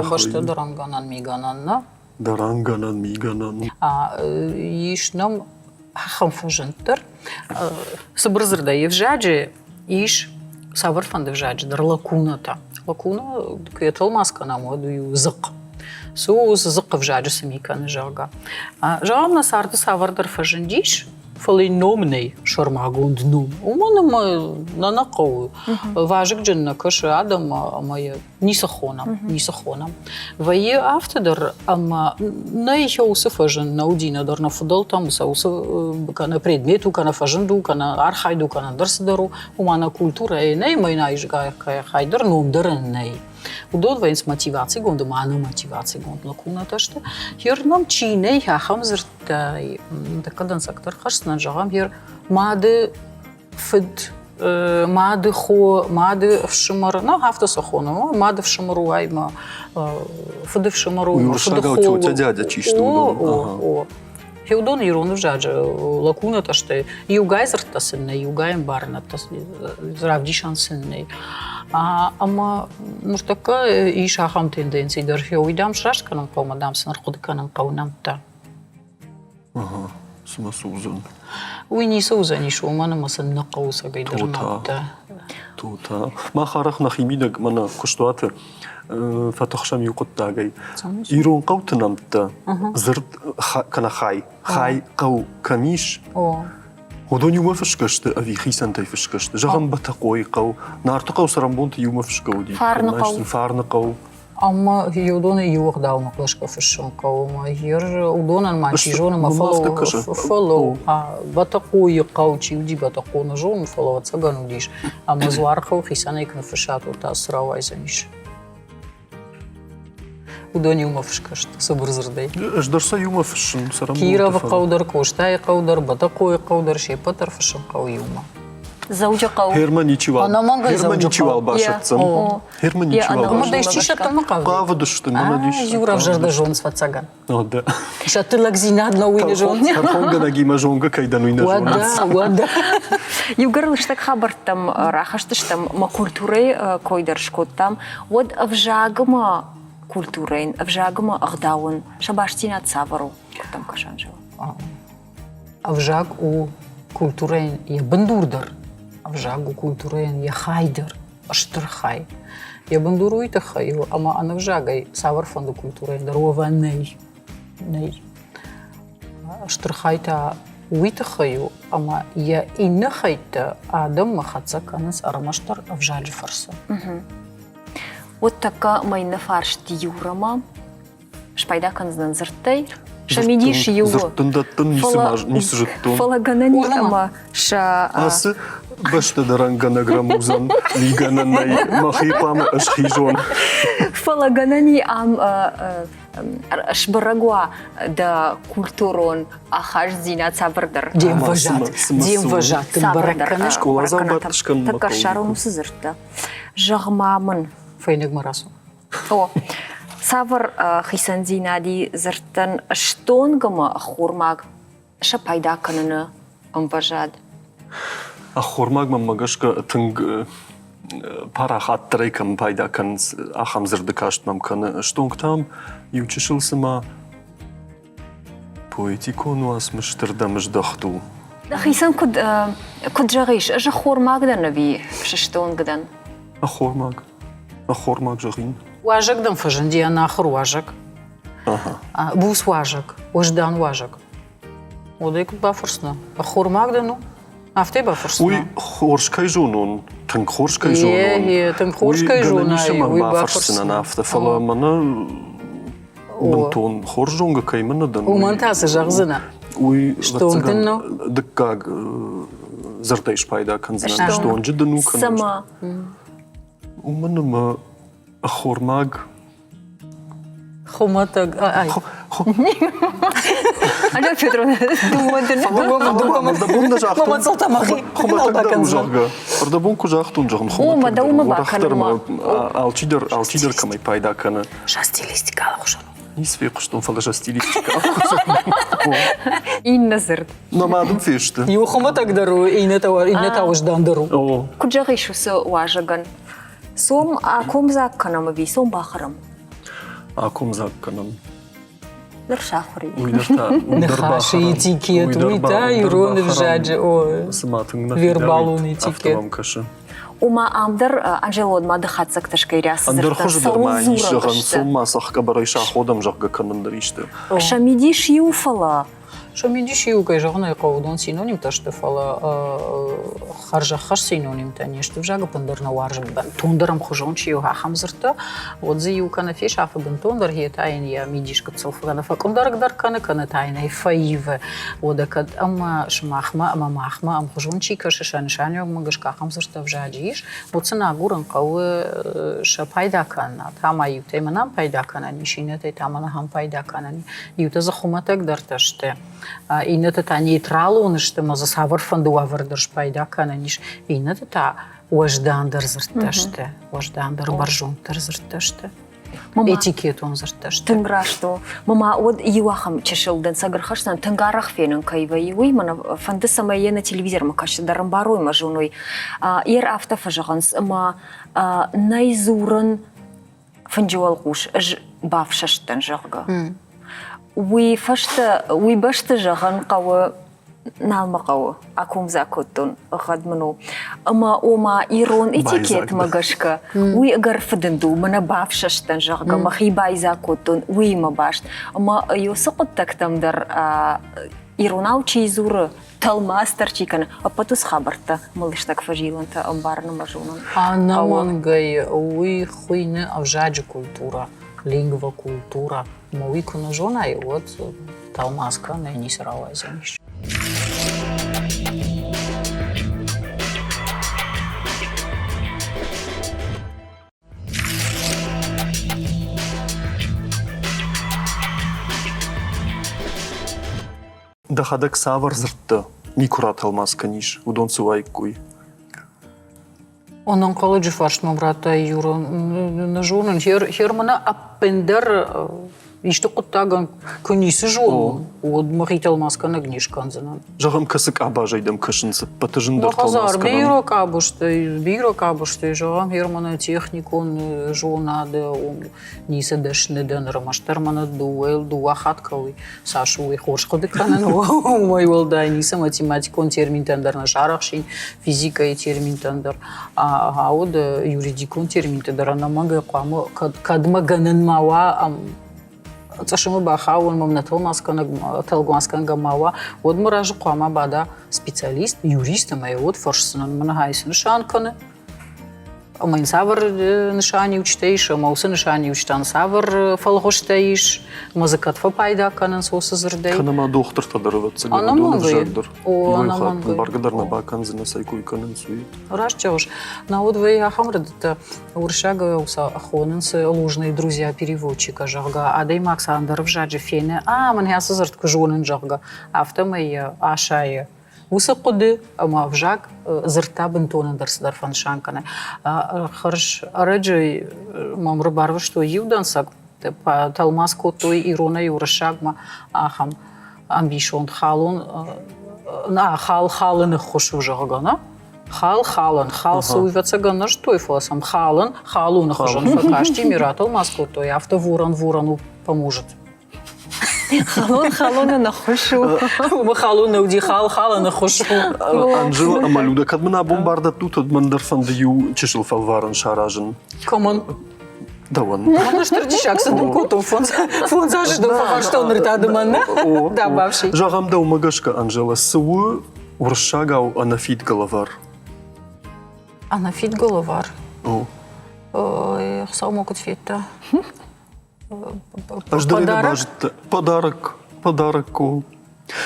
Бӕстӕ дӕрӕнгӕнӕн мигӕнӕн, нӕ? Дӕрӕнгӕнӕн, мигӕнӕн. Ис нӕм ахӕм фӕзынд дӕр. Цыбыр дзырдӕй, ӕвзаджы ис цавӕрфӕнды ӕвзаджы дӕр лакунатӕ. Лакуна, куы йӕ тӕлмац кӕнӕм, уӕд уый у дзыхъхъ. Цы у уыцы дзыхъхъ ӕвзаджы цы ми кӕны, зӕгъгӕ. Зӕгъӕм, нӕ царды цавӕрдӕр фӕзындис, фӕлӕ йын ном нӕй, сӕрмагонд ном. Уымӕн ӕмӕ нӕ нӕ хъӕуы. Вазыгджын нӕ кӕсы адӕммӕ ӕмӕ йӕ ницы хонӕм, ницы хонӕм. Вӕййы афтӕ дӕр, ӕмӕ нӕ уыцы фӕзынд нӕ уыди нӕдӕр нӕ фыдӕлтӕм, сӕ уыцы кӕнӕ предмет у, кӕнӕ фӕзынд у, кӕнӕ архайд у, кӕнӕ ӕндӕр цыдӕр у, уымӕ нӕ культурӕйы нӕй, ӕмӕ йын хай дӕр ном дӕр ын нӕй. Уыдон вӕййынц мотивацигонд ӕмӕ ӕнӕмотивацигонд лакунатӕ сты. Ер нӕм чи нӕй, ахӕм дзырдтӕй тӕккӕ дӕнцӕгдӕр хӕсдзынӕн, зӕгъӕм, ер мады фыд, мады хо, мады ӕфсымӕр, ну, афтӕ сӕ хонӕм, мады ӕфсымӕр у ай мӕ фыды ӕфсымӕр у, мӕ фыды хо у. Тетя дядя чи сты уыдон? О, о. Уыдон ирон ӕвзаджы лакунатӕ сты, иугай дзырдтӕ сын нӕй, иугай ӕмбарынӕдтӕ равдисӕн сын нӕй. Ӕмӕ ныртӕккӕ ис ахӕм тенденци дӕр, уый дам сраст кӕнын хъӕуы, ӕмӕ дам сын ӕрхъуыды кӕнын хъӕуы нӕмттӕ. Ага, цымӕ цы уыдзӕн? Уый ницы уыдзӕнис, уымӕн ӕмӕ сын нӕ хъӕуы цӕгӕйдӕр нӕмттӕ. Тота. Мах арӕх нӕхимидӕг мӕнӕ куыстуаты фӕтыхсӕм иу хъуыддагӕй. Ирон хъӕуты нӕмттӕ дзырд кӕнӕ хай, хай хъӕу кӕм ис, Уыдон иумӕ фысгӕ сты ӕви хицӕнтӕй фысгӕ сты? Зӕгъӕм, Бӕтӕхъойы хъӕу, Нарты хъӕу цӕрӕнбонты иумӕ фысгӕ уыди. Фарныхъӕу. Фарныхъӕу. Ӕмӕ уыдоны иу ӕгъдаумӕ гӕсгӕ фыссын хъӕуы. Ӕмӕ ер уыдонӕн ма чи зоны, ма фӕлӕуу. Бӕтӕхъойы хъӕу чи уыди, Бӕтӕхъо нӕ зонын, фӕлӕ ӕцӕгӕн уыдис. Ӕмӕ Дзуарыхъӕу хицӕнӕй куы ныффыссат, уӕд та цы рауайдзӕнис? Уыдон иумӕ фысгӕ сты, цыбыр дзырдӕй. Ӕз дӕр сӕ иумӕ фыссын. Кировы хъӕу дӕр, Къостайы хъӕу дӕр, Бӕтӕхъойы хъӕу дӕр, се ппӕт дӕр фыссын хъӕуы иумӕ. Дзӕуджыхъӕу. Хермӕ ничиуал, Хермӕ ничиуал басӕтдзӕн. Хермӕ ничиуал басӕтдзӕн. Хъавыдысты, мӕнӕ дис. Иу равзӕрдӕ зоныс фӕцӕгӕн. Сӕтты лӕгдзинад нӕ уый нӕ зоны. Тӕрхонгӕнӕгимӕ зонгӕ кӕй дӕн, уый нӕ зонынц. Уӕдӕ, уӕдӕ. Иугӕр лыстӕг хабӕрттӕм рахызтыстӕм, мӕ культурӕйы кой дӕр скодтам, уӕд ӕвзагмӕ культурӕйӕн, ӕвзагмӕ ӕгъдауӕн сӕ бастдзинад цавӕр у? Куыд дӕм кӕсы, Анжела? Ӕвзаг у культурӕйӕн йӕ бындур дӕр, ӕвзаг у культурӕйӕн йӕ хай дӕр, стыр хай. Йӕ бындур уый тыххӕй у, ӕмӕ ӕнӕвзагӕй цавӕрфӕнды культурӕйӕн дӕр уӕвӕн нӕй. Нӕй. Стыр хай та уый тыххӕй у, ӕмӕ йӕ иннӕ хӕйттӕ адӕммӕ хӕццӕ кӕнынц ӕрмӕстдӕр ӕвзаджы фӕрцы. Уӕд тӕккӕ мӕ иннӕ фарст Юрӕмӕ спайда кӕндзынӕн дзырдтӕй. Сӕ мидис иу у. Дзырдтын дӕттын ницы зыдтон. Фӕлӕ гӕнӕн и ӕмӕ сӕ... Ацы бӕстӕ дӕрӕнгӕнӕг рӕмудзӕн мигӕнӕн нӕй, мӕхи хъуамӕ ӕз хизон. Фӕлӕ гӕнӕн и ам сбӕрӕг уа дӕ культурон ахастдзинад цавӕрдӕр. Де мвӕзад, де мвӕзад дын бӕрӕг кӕны. Скъоладзау бадт скӕнынмӕ Тӕккӕ ссарон уыцы дзырдтӕ. Зӕгъ-ма мын. Фӕйнӕгмӕ рацу. О, цавӕр хицӕндзинад и дзырдтӕн стонг ӕмӕ ӕххормаг сӕ пайда кӕныны ӕмвӕзад? Ӕххормаг мӕнмӕ гӕсгӕ тынг парахатдӕрӕй кӕм пайда кӕнынц, ахӕм дзырды каст мӕм кӕны. Стонг та иу чысыл цыма Поэтикон уацмысты рдӕм здӕхт у. Дӕхицӕн куыд, куыд зӕгъис, ӕз ӕххормаг дӕн ӕви сыстонг дӕн? Ӕххормаг. Ӕххормаг зӕгъин. Уазӕг дӕм фӕзынди ӕнахуыр уазӕг. Буц уазӕг, уӕздан уазӕг. Уӕд ӕй куыд бафӕрсдзынӕ? Ӕххормаг дӕн у? Афтӕ бафӕрсдзынӕ? Уый хорз кӕй зонон, тынг хорз кӕй зонон. Тынг хорз кӕй зонай, уый бафӕрсдзынӕн афтӕ, фӕлӕ мӕнӕ бынтон хорз зонгӕ кӕй мын нӕ дӕн. Уымӕн та цы зӕгъдзынӕ? Уый дыккаг дзырдӕй спайда кӕндзынӕн. Стонджы дын у кӕнӕ. Цӕмӕ? Уымӕн ӕмӕ ӕххормаг Хуымӕтӕг. Алена Петровна, дыууӕ дын. Ӕрдӕбон нӕ загътон. Хуымӕтӕг дӕр у, зӕгъгӕ. Ӕрдӕбон куы загътон, зӕгъын, хуымӕтӕг дӕр у. Уӕрӕхдӕр ма алчидӕр, алчидӕр кӕмӕй пайда кӕны. Сӕ стилистикӕ алыхуызон у. Ницы фехъуыстон, фӕлӕ сӕ стилистикӕ алыхуызон у. Иннӕ дзырд. Нӕ ма дын фесты. Иу хуымӕтӕг дӕр у, иннӕ та уӕздан дӕр у. Куыд зӕгъис уыцы уазӕгӕн? Сом акомдзаг кӕнӕм ӕви сом бахӕрӕм? Акомдзаг кӕнӕм. Ныр сахуыр и. Уый дӕр та Ныхасы этикет, уый та ирон ӕвзаджы цыма тынг нӕ вербалон этикет. Афтӕ мӕм кӕсы. Ома ам дӕр Анжелон мады хатдзӕгтӕ скӕйрӕсы Ӕндӕр хуызы дӕр ма ис зӕгъӕн, сом ма цӕхгӕбӕрӕй саходӕм зӕгъгӕ кӕнын дӕр исты. Сӕ мидис иу, фӕлӕ Сӕ мидис иу, кӕй зӕгъын ӕй хъӕуы, уыдон синонимтӕ сты, фӕлӕ хӕрзӕххӕст синонимтӕ не сты. Ӕвзаг ӕппындӕр нӕ уарзы бынтондӕр ӕмхуызон чи у, ахӕм дзырдтӕ. Уӕд дзы иу кӕнӕ фесафы бынтондӕр, йе та йын йӕ мидис гыццыл кӕнӕ фӕкъуындӕрдӕр кӕны, кӕнӕ та йын ӕй фӕивы. Уӕдӕ кӕд ӕмӕ сымахмӕ ӕмӕ махмӕ ӕмхуызон чи кӕсы, сӕ нысаниуӕгмӕ гӕсгӕ ахӕм дзырдтӕ ӕвзаджы ис, уӕд сын агурын хъӕуы сӕ пайда кӕнынад. Ӕмӕ иутӕй мӕнӕн пайда кӕнӕн ис, иннӕтӕй та мӕнӕн ахӕм пайда кӕнӕн ис. Иутӕ дзы хуымӕтӕгдӕртӕ сты, иннӕтӕ та нейтралон сты ӕмӕ дзы цавӕрфӕнды уавӕр дӕр спайда кӕнӕн ис. Иннӕтӕ та уӕздандӕр дзырдтӕ сты, уӕздандӕр, бӕрзонддӕр дзырдтӕ сты. Этикетон дзырдтӕ сты. Тынг раст у. Мама, уӕд иу ахӕм чысыл дӕнцӕг ӕрхӕсдзӕн, тынг арӕх фенын кӕй вӕййы, уый мӕнӕ фӕнды, цӕмӕй йӕ нӕ телевизормӕ кӕсы дӕр ӕмбарой мӕ зоной. Ер афтӕ фӕзӕгъынц, ӕмӕ нӕй дзурын фынджы уӕлхъус ӕз бафсӕстӕн, зӕгъгӕ. Уый фӕстӕ, уый бӕсты зӕгъын хъӕуы, нал мӕ хъӕуы, акомдзаг кодтон, ӕгъгъӕд мын у. Ӕмӕ ома ирон этикетмӕ гӕсгӕ уый ӕгӕр фыдынд у, мӕнӕ бафсӕстӕн, зӕгъгӕ, мӕхи байдзаг кодтон, уыимӕ баст. Ӕмӕ уыцы хъуыддӕгтӕм дӕр. Иронау чи дзуры, тӕлмац дӕр чи кӕны, ӕппӕт уыцы хабӕрттӕ мылыстӕг фӕзилӕнтӕ ӕмбарын ӕмӕ зонын. Ӕнӕмӕнгӕй уый хуыйны ӕвзаджы культурӕ, лингвокультурӕ. Ӕмӕ уый куы нӕ зонай, уӕд тӕлмац кӕнынӕй ницы рауайдзӕнис. Дӕхӕдӕг цавӕр дзырдтӕ никуы ратӕлмац кӕнис, уыдон цы уаиккой? Ӕнӕнхъӕлӕджы фарст мӕм радтай, Юра. Нӕ зонын, хер мӕнӕ ӕппындӕр исты хъуыддагӕн куы ницы зонон, уӕд мӕхи тӕлмацгӕнӕг не скӕндзынӕн. Зӕгъӕм, кӕцы къабазӕй дӕм кӕсынц ӕппӕты зындӕр тӕлмац кӕнӕн? Бирӕ къабузтӕй, бирӕ къабузтӕй, зӕгъӕм, Германы техникон зонады ницы дӕсны дӕн, ӕрмӕстдӕр мӕнӕ дыууӕ дыууӕ хатт кӕуый, цас у, уый хорз хъуыды кӕнын, уымӕй уӕлдай ницы математикон терминтӕн дӕр нӕ сарӕхсин, физикӕйы терминтӕн дӕр. Ауд юридикон терминтӕ дӕр ӕнӕмӕнгӕй хъуамӕ кӕдмӕ гӕнӕн ма уа, цъысымы бахауын мӕм нӕ тӕлмацгӕнӕг тӕлмацгӕнгӕ ма уа, уӕд мӕ разы хъуамӕ бада специалист, юрист ӕмӕ йӕ уӕд фӕрсдзынӕн, мӕнӕ ай цы нысан кӕны, ӕмӕ йын цавӕр нысаниуджытӕ ис, ӕмӕ уыцы нысаниуджытӕн цавӕр фӕлгъуызтӕ ис, ӕмӕ дзы кӕд фӕпайда кӕнынц уыцы дзырдӕй. Кӕнӕ ма дохтыртӕ дӕр, ӕвӕццӕгӕн, уыдон ӕвзаг дӕр. Иуӕй хатт ӕмбаргӕ дӕр нӕ бакӕндзынӕ, цӕй кой кӕнынц, уый. Раст зӕгъыс. Науӕд вӕййы ахӕм рӕдыдтӕ, уырыссагау сӕ хонынц ложные друзья переводчика, зӕгъгӕ, адӕймаг сӕ ӕндӕр ӕвзаджы фены, а, мӕн ацы дзырд куы зонын, зӕгъгӕ, афтӕмӕй йӕ асайы. Уыцы хъуыды ӕмӕ ӕвзаг дзырдта бынтон ӕндӕр цыдӕр фӕнысан кӕны. Хӕрз ӕрӕджы мӕм ӕрбарвыстой иу дӕнцӕг, тӕлмац кодтой иронӕй уырыссагмӕ ахӕм ӕмбисонд халон, на, хал халы ныххуыс у, зӕгъгӕ, нӕ? Хал халын, хал цы уый ӕвӕццӕгӕн нӕ зыдтой, фӕлӕ сӕм халын халоны хуызӕн фӕкасти, ме ратӕлмац кодтой, афтӕ ворон ворону поможет. Халон халоны ныххуыс у. Уымы халон нӕ уыди, хал халы ныххуыс у. Анжела ӕмӕ Люда, кӕд мын абон бар дӕттут, уӕд мӕн дӕр фӕнды иу чысыл фӕлварӕн саразын. Кӕмӕн? Дӕуӕн. Мӕн стыр диссаг цы дын кодтон, фондз азы дын фӕхастон, ныр та ды мӕн нӕ? Да, бафси. Зӕгъӕм, дӕумӕ гӕсгӕ, Анжела, цы у уырыссагау ӕнӕфидгӕ лӕвар? Ӕнӕфидгӕ лӕвар? О. Хуыцау ма куыд федта. Ӕз дӕр ӕй нӕ базыдтон. Подарок, подарок у.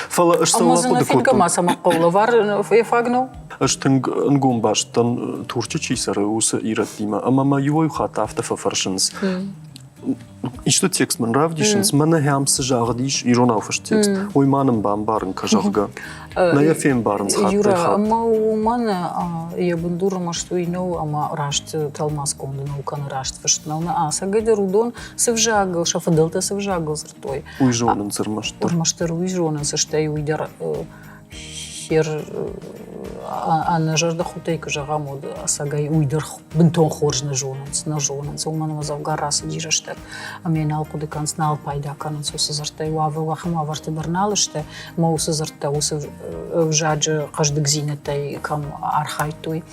Фӕлӕ ӕз цӕуыл ахъуыды кодтон? Ма цӕмӕ хъӕуы лӕвар йӕ фаг нӕу? Ӕз тынг ӕнгом баст дӕн, Турчы чи цӕры, уыцы ирӕттимӕ, ӕмӕ мӕ иуӕй хатт афтӕ фӕфӕрсынц. Исты текст мын равдисынц, мӕнӕ ахӕм цы загъд ис, иронау фыст текст, уый ма нын бамбарын кӕ, зӕгъгӕ. Нӕ йӕ фембарынц хаттӕй-хатт. Ӕмӕ уымӕн йӕ бындур ӕрмӕст уый нӕу, ӕмӕ раст тӕлмацгонд нӕу кӕнӕ раст фыст нӕу. Нӕ ӕцӕгӕйдӕр уыдон цы взагыл, сӕ фыдӕлтӕ цы взагыл дзырдтой. Уый зонынц ӕрмӕстдӕр. Ӕрмӕстдӕр уый зонынц, стӕй уый дӕр хер ӕнӕзӕрдӕхудтӕй куы зӕгъӕм, уӕд ӕцӕгӕй уый дӕр бынтон хорз нӕ зонынц, нӕ зонынц. Уымӕн ӕмӕ дзӕвгар рацыди рӕстӕг ӕмӕ нал хъуыды кӕнынц, нал пайда кӕнынц уыцы дзырдтӕй. Уавӕр ахӕм уавӕрты дӕр нал сты, ӕмӕ уыцы дзырдтӕ уыцы ӕвзаджы хъӕздыгдзинӕдтӕй кӕм архайдтой.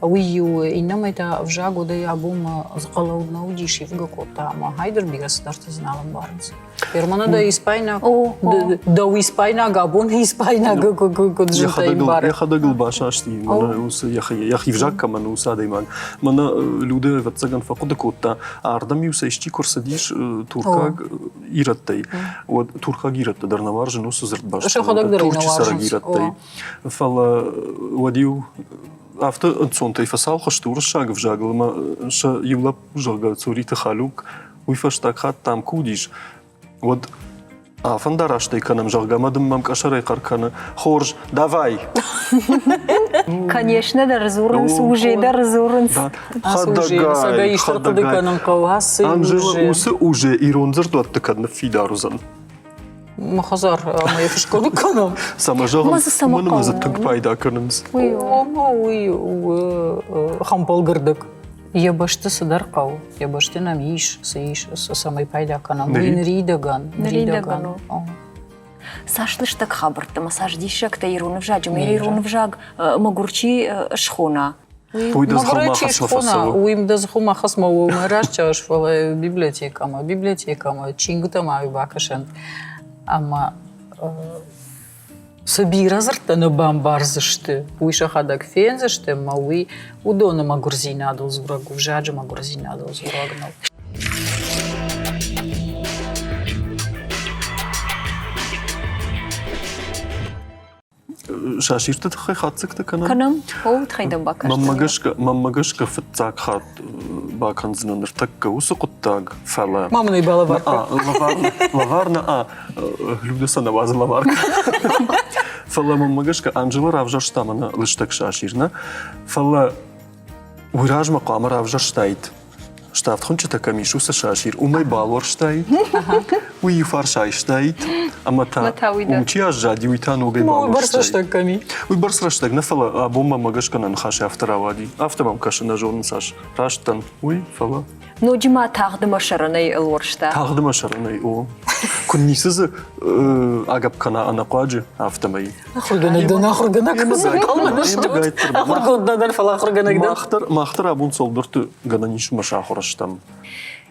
Уый иу, иннӕмӕй та ӕвзаг уӕдӕй абонмӕ дзыхъхъылӕуд нӕ уыдис, ивгӕ кодта ӕмӕ хайдӕр бирӕ цыдӕртӕ дзы нал ӕмбарынц. Германы дӕ испайнаг, дӕу испайнаг абон испайнаг куыд зынтӕй ӕмбары. Йӕхӕдӕг ыл басасти, мӕнӕ уыцы йӕхи взаг кӕмӕн у, уыцы адӕймаг. Мӕнӕ Людӕ, ӕвӕццӕгӕн, фӕхъуыды кодта, ардӕм-иу сӕ исчи куы рцыдис туркаг ирӕттӕй, уӕд туркаг ирӕттӕ дӕр нӕ уарзын уыцы дзырдбаст. Турчы цӕрӕг ирӕттӕй. Фӕлӕ уӕд-иу афтӕ ӕнцонтӕй фӕцалх сты уырыссаг ӕвзагыл ӕмӕ сӕ иу лӕппу, зӕгъгӕ, Цориты Халюк, уый фӕстаг хатт дам куы уыдис, уӕд афӕндараст ӕй кӕнӕм, зӕгъгӕ, ӕмӕ дын мӕм къӕсӕрӕй хъӕр кӕны: Хорз, давай! Конечно дӕр дзурынц, уже дӕр дзурынц. Хӕдӕгай, хӕдӕгай. Анжела, уыцы уже ирон дзырдуӕтты кӕд ныффидар уыдзӕн? Мӕ хӕдзар ӕмӕ йӕ фыскъуыды кӕнӕм. Цӕмӕ зӕгъын, уымӕн ӕмӕ дзы тынг пайда кӕнынц. Омӕ уый у хӕмпӕлгӕрдӕг. Йӕ бӕсты цыдӕр хъӕуы, йӕ бӕсты нӕм ис, цы ис, цӕмӕй пайда кӕнӕм. Уый ныридӕгӕн. Ныридӕгӕн у. Цас лыстӕг хабӕрттӕ ӕмӕ цас диссӕгтӕ ирон ӕвзаджы, ӕмӕ ирон ӕвзаг мӕгуыр чи схона. Уый дӕ дзыхыл чи схона, уый дӕ дзыхыл ма хӕцмӕ у, мӕ раст зӕгъыс, фӕлӕ библиотекӕмӕ, библиотекӕмӕ, чингуытӕ ма бакӕсӕнт. Ӕмӕ. Цы бирӕ дзырдтӕ нӕ бамбардзысты, уый сӕхӕдӕг фендзысты ӕмӕ уый уыдоны мӕгуырдзинадыл дзурӕг у, взаджы мӕгуырдзинадыл дзурӕг нӕу. Сасирты тыххӕй хатдзӕгтӕ кӕнӕм? Кӕнӕм. О, тыххӕй дӕм бакастӕн. Мӕнмӕ гӕсгӕ, мӕнмӕ гӕсгӕ фыццаг хатт бакӕндзынӕн ныртӕккӕ уыцы хъуыддаг, фӕлӕ... Ма мын ӕй балӕвар кӕн. Лӕвар нӕ, а, Люда сӕ нӕ уадзы лӕвар Фӕлӕ мӕнмӕ гӕсгӕ Анжела равзӕрста мӕнӕ лыстӕг сасир, нӕ? Фӕлӕ уый размӕ хъуамӕ равзӕрстаид ставд хуынчъытӕ кӕм ис, уыцы сасир, уымӕй балуӕрстаид, уый иу фарс айстаид, ӕмӕ та уым чи аззади, уый та ногӕй балуӕрстаид. Уый бӕрц рӕстӕг кӕм и? Уый бӕрц рӕстӕг нӕ, фӕлӕ абон мӕм гӕсгӕ нӕ ныхасы афтӕ рауади. Афтӕ мӕм кӕсы, нӕ зонын цас раст дӕн, уый, фӕлӕ. Ноджы ма тагъд ӕмӕ сӕрӕнӕй ӕлуӕрста. Тагъд ӕмӕ сӕрӕнӕй, о. Куы ницы дзы агӕпп кӕна ӕнӕхъуаджы, афтӕмӕй. Ахуыргӕнӕг дӕн, ахуыргӕнӕг. Ахуыргонд нӕ дӕн, фӕлӕ ахуыргӕнӕг дӕн. Мах дӕр абон цӕуылдӕрты гӕнӕн ис ӕмӕ сахуыр стӕм.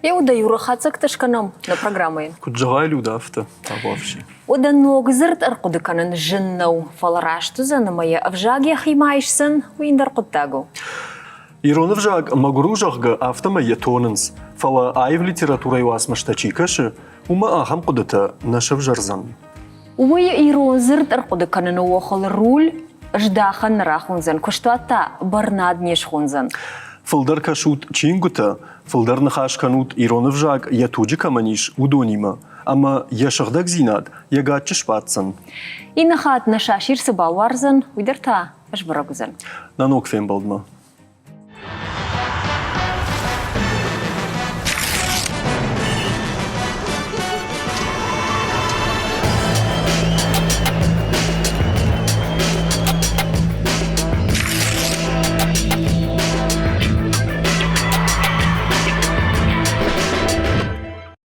Еу дӕ иу хатдзӕгтӕ скӕнӕм нӕ программӕйы. Куыд зӕгъай, Люда, афтӕ, табуафси. Уӕдӕ ног дзырд ӕрхъуыды кӕнын зын нӕу, фӕлӕ раст уыдзӕн ӕмӕ йӕ ӕвзаг йӕхимӕ айсдзӕн, уый ӕндӕр хъуыддаг у. Ирон ӕвзаг мӕгуыр у, зӕгъгӕ, афтӕмӕй йӕ тонынц, фӕлӕ аив литературӕйы уацмыстӕ чи кӕсы, уымӕ ахӕм хъуыдытӕ нӕ сӕвзӕрдзӕн. Уый ирон дзырд ӕрхъуыды кӕныны охыл руль здахӕн нӕ рахондзӕн, куыстуат та бӕрнад не схондзӕн. Фылдӕр кӕсут чингуытӕ, фылдӕр ныхас кӕнут ирон ӕвзаг йӕ туджы кӕмӕн ис, уыдонимӕ, ӕмӕ йӕ сыгъдӕгдзинад йӕ гаччы сбаддзӕн. Иннӕ хатт нӕ сасир цы балуардзӕн, уый дӕр та сбӕрӕг уыдзӕн. Нӕ ног фембӕлдмӕ.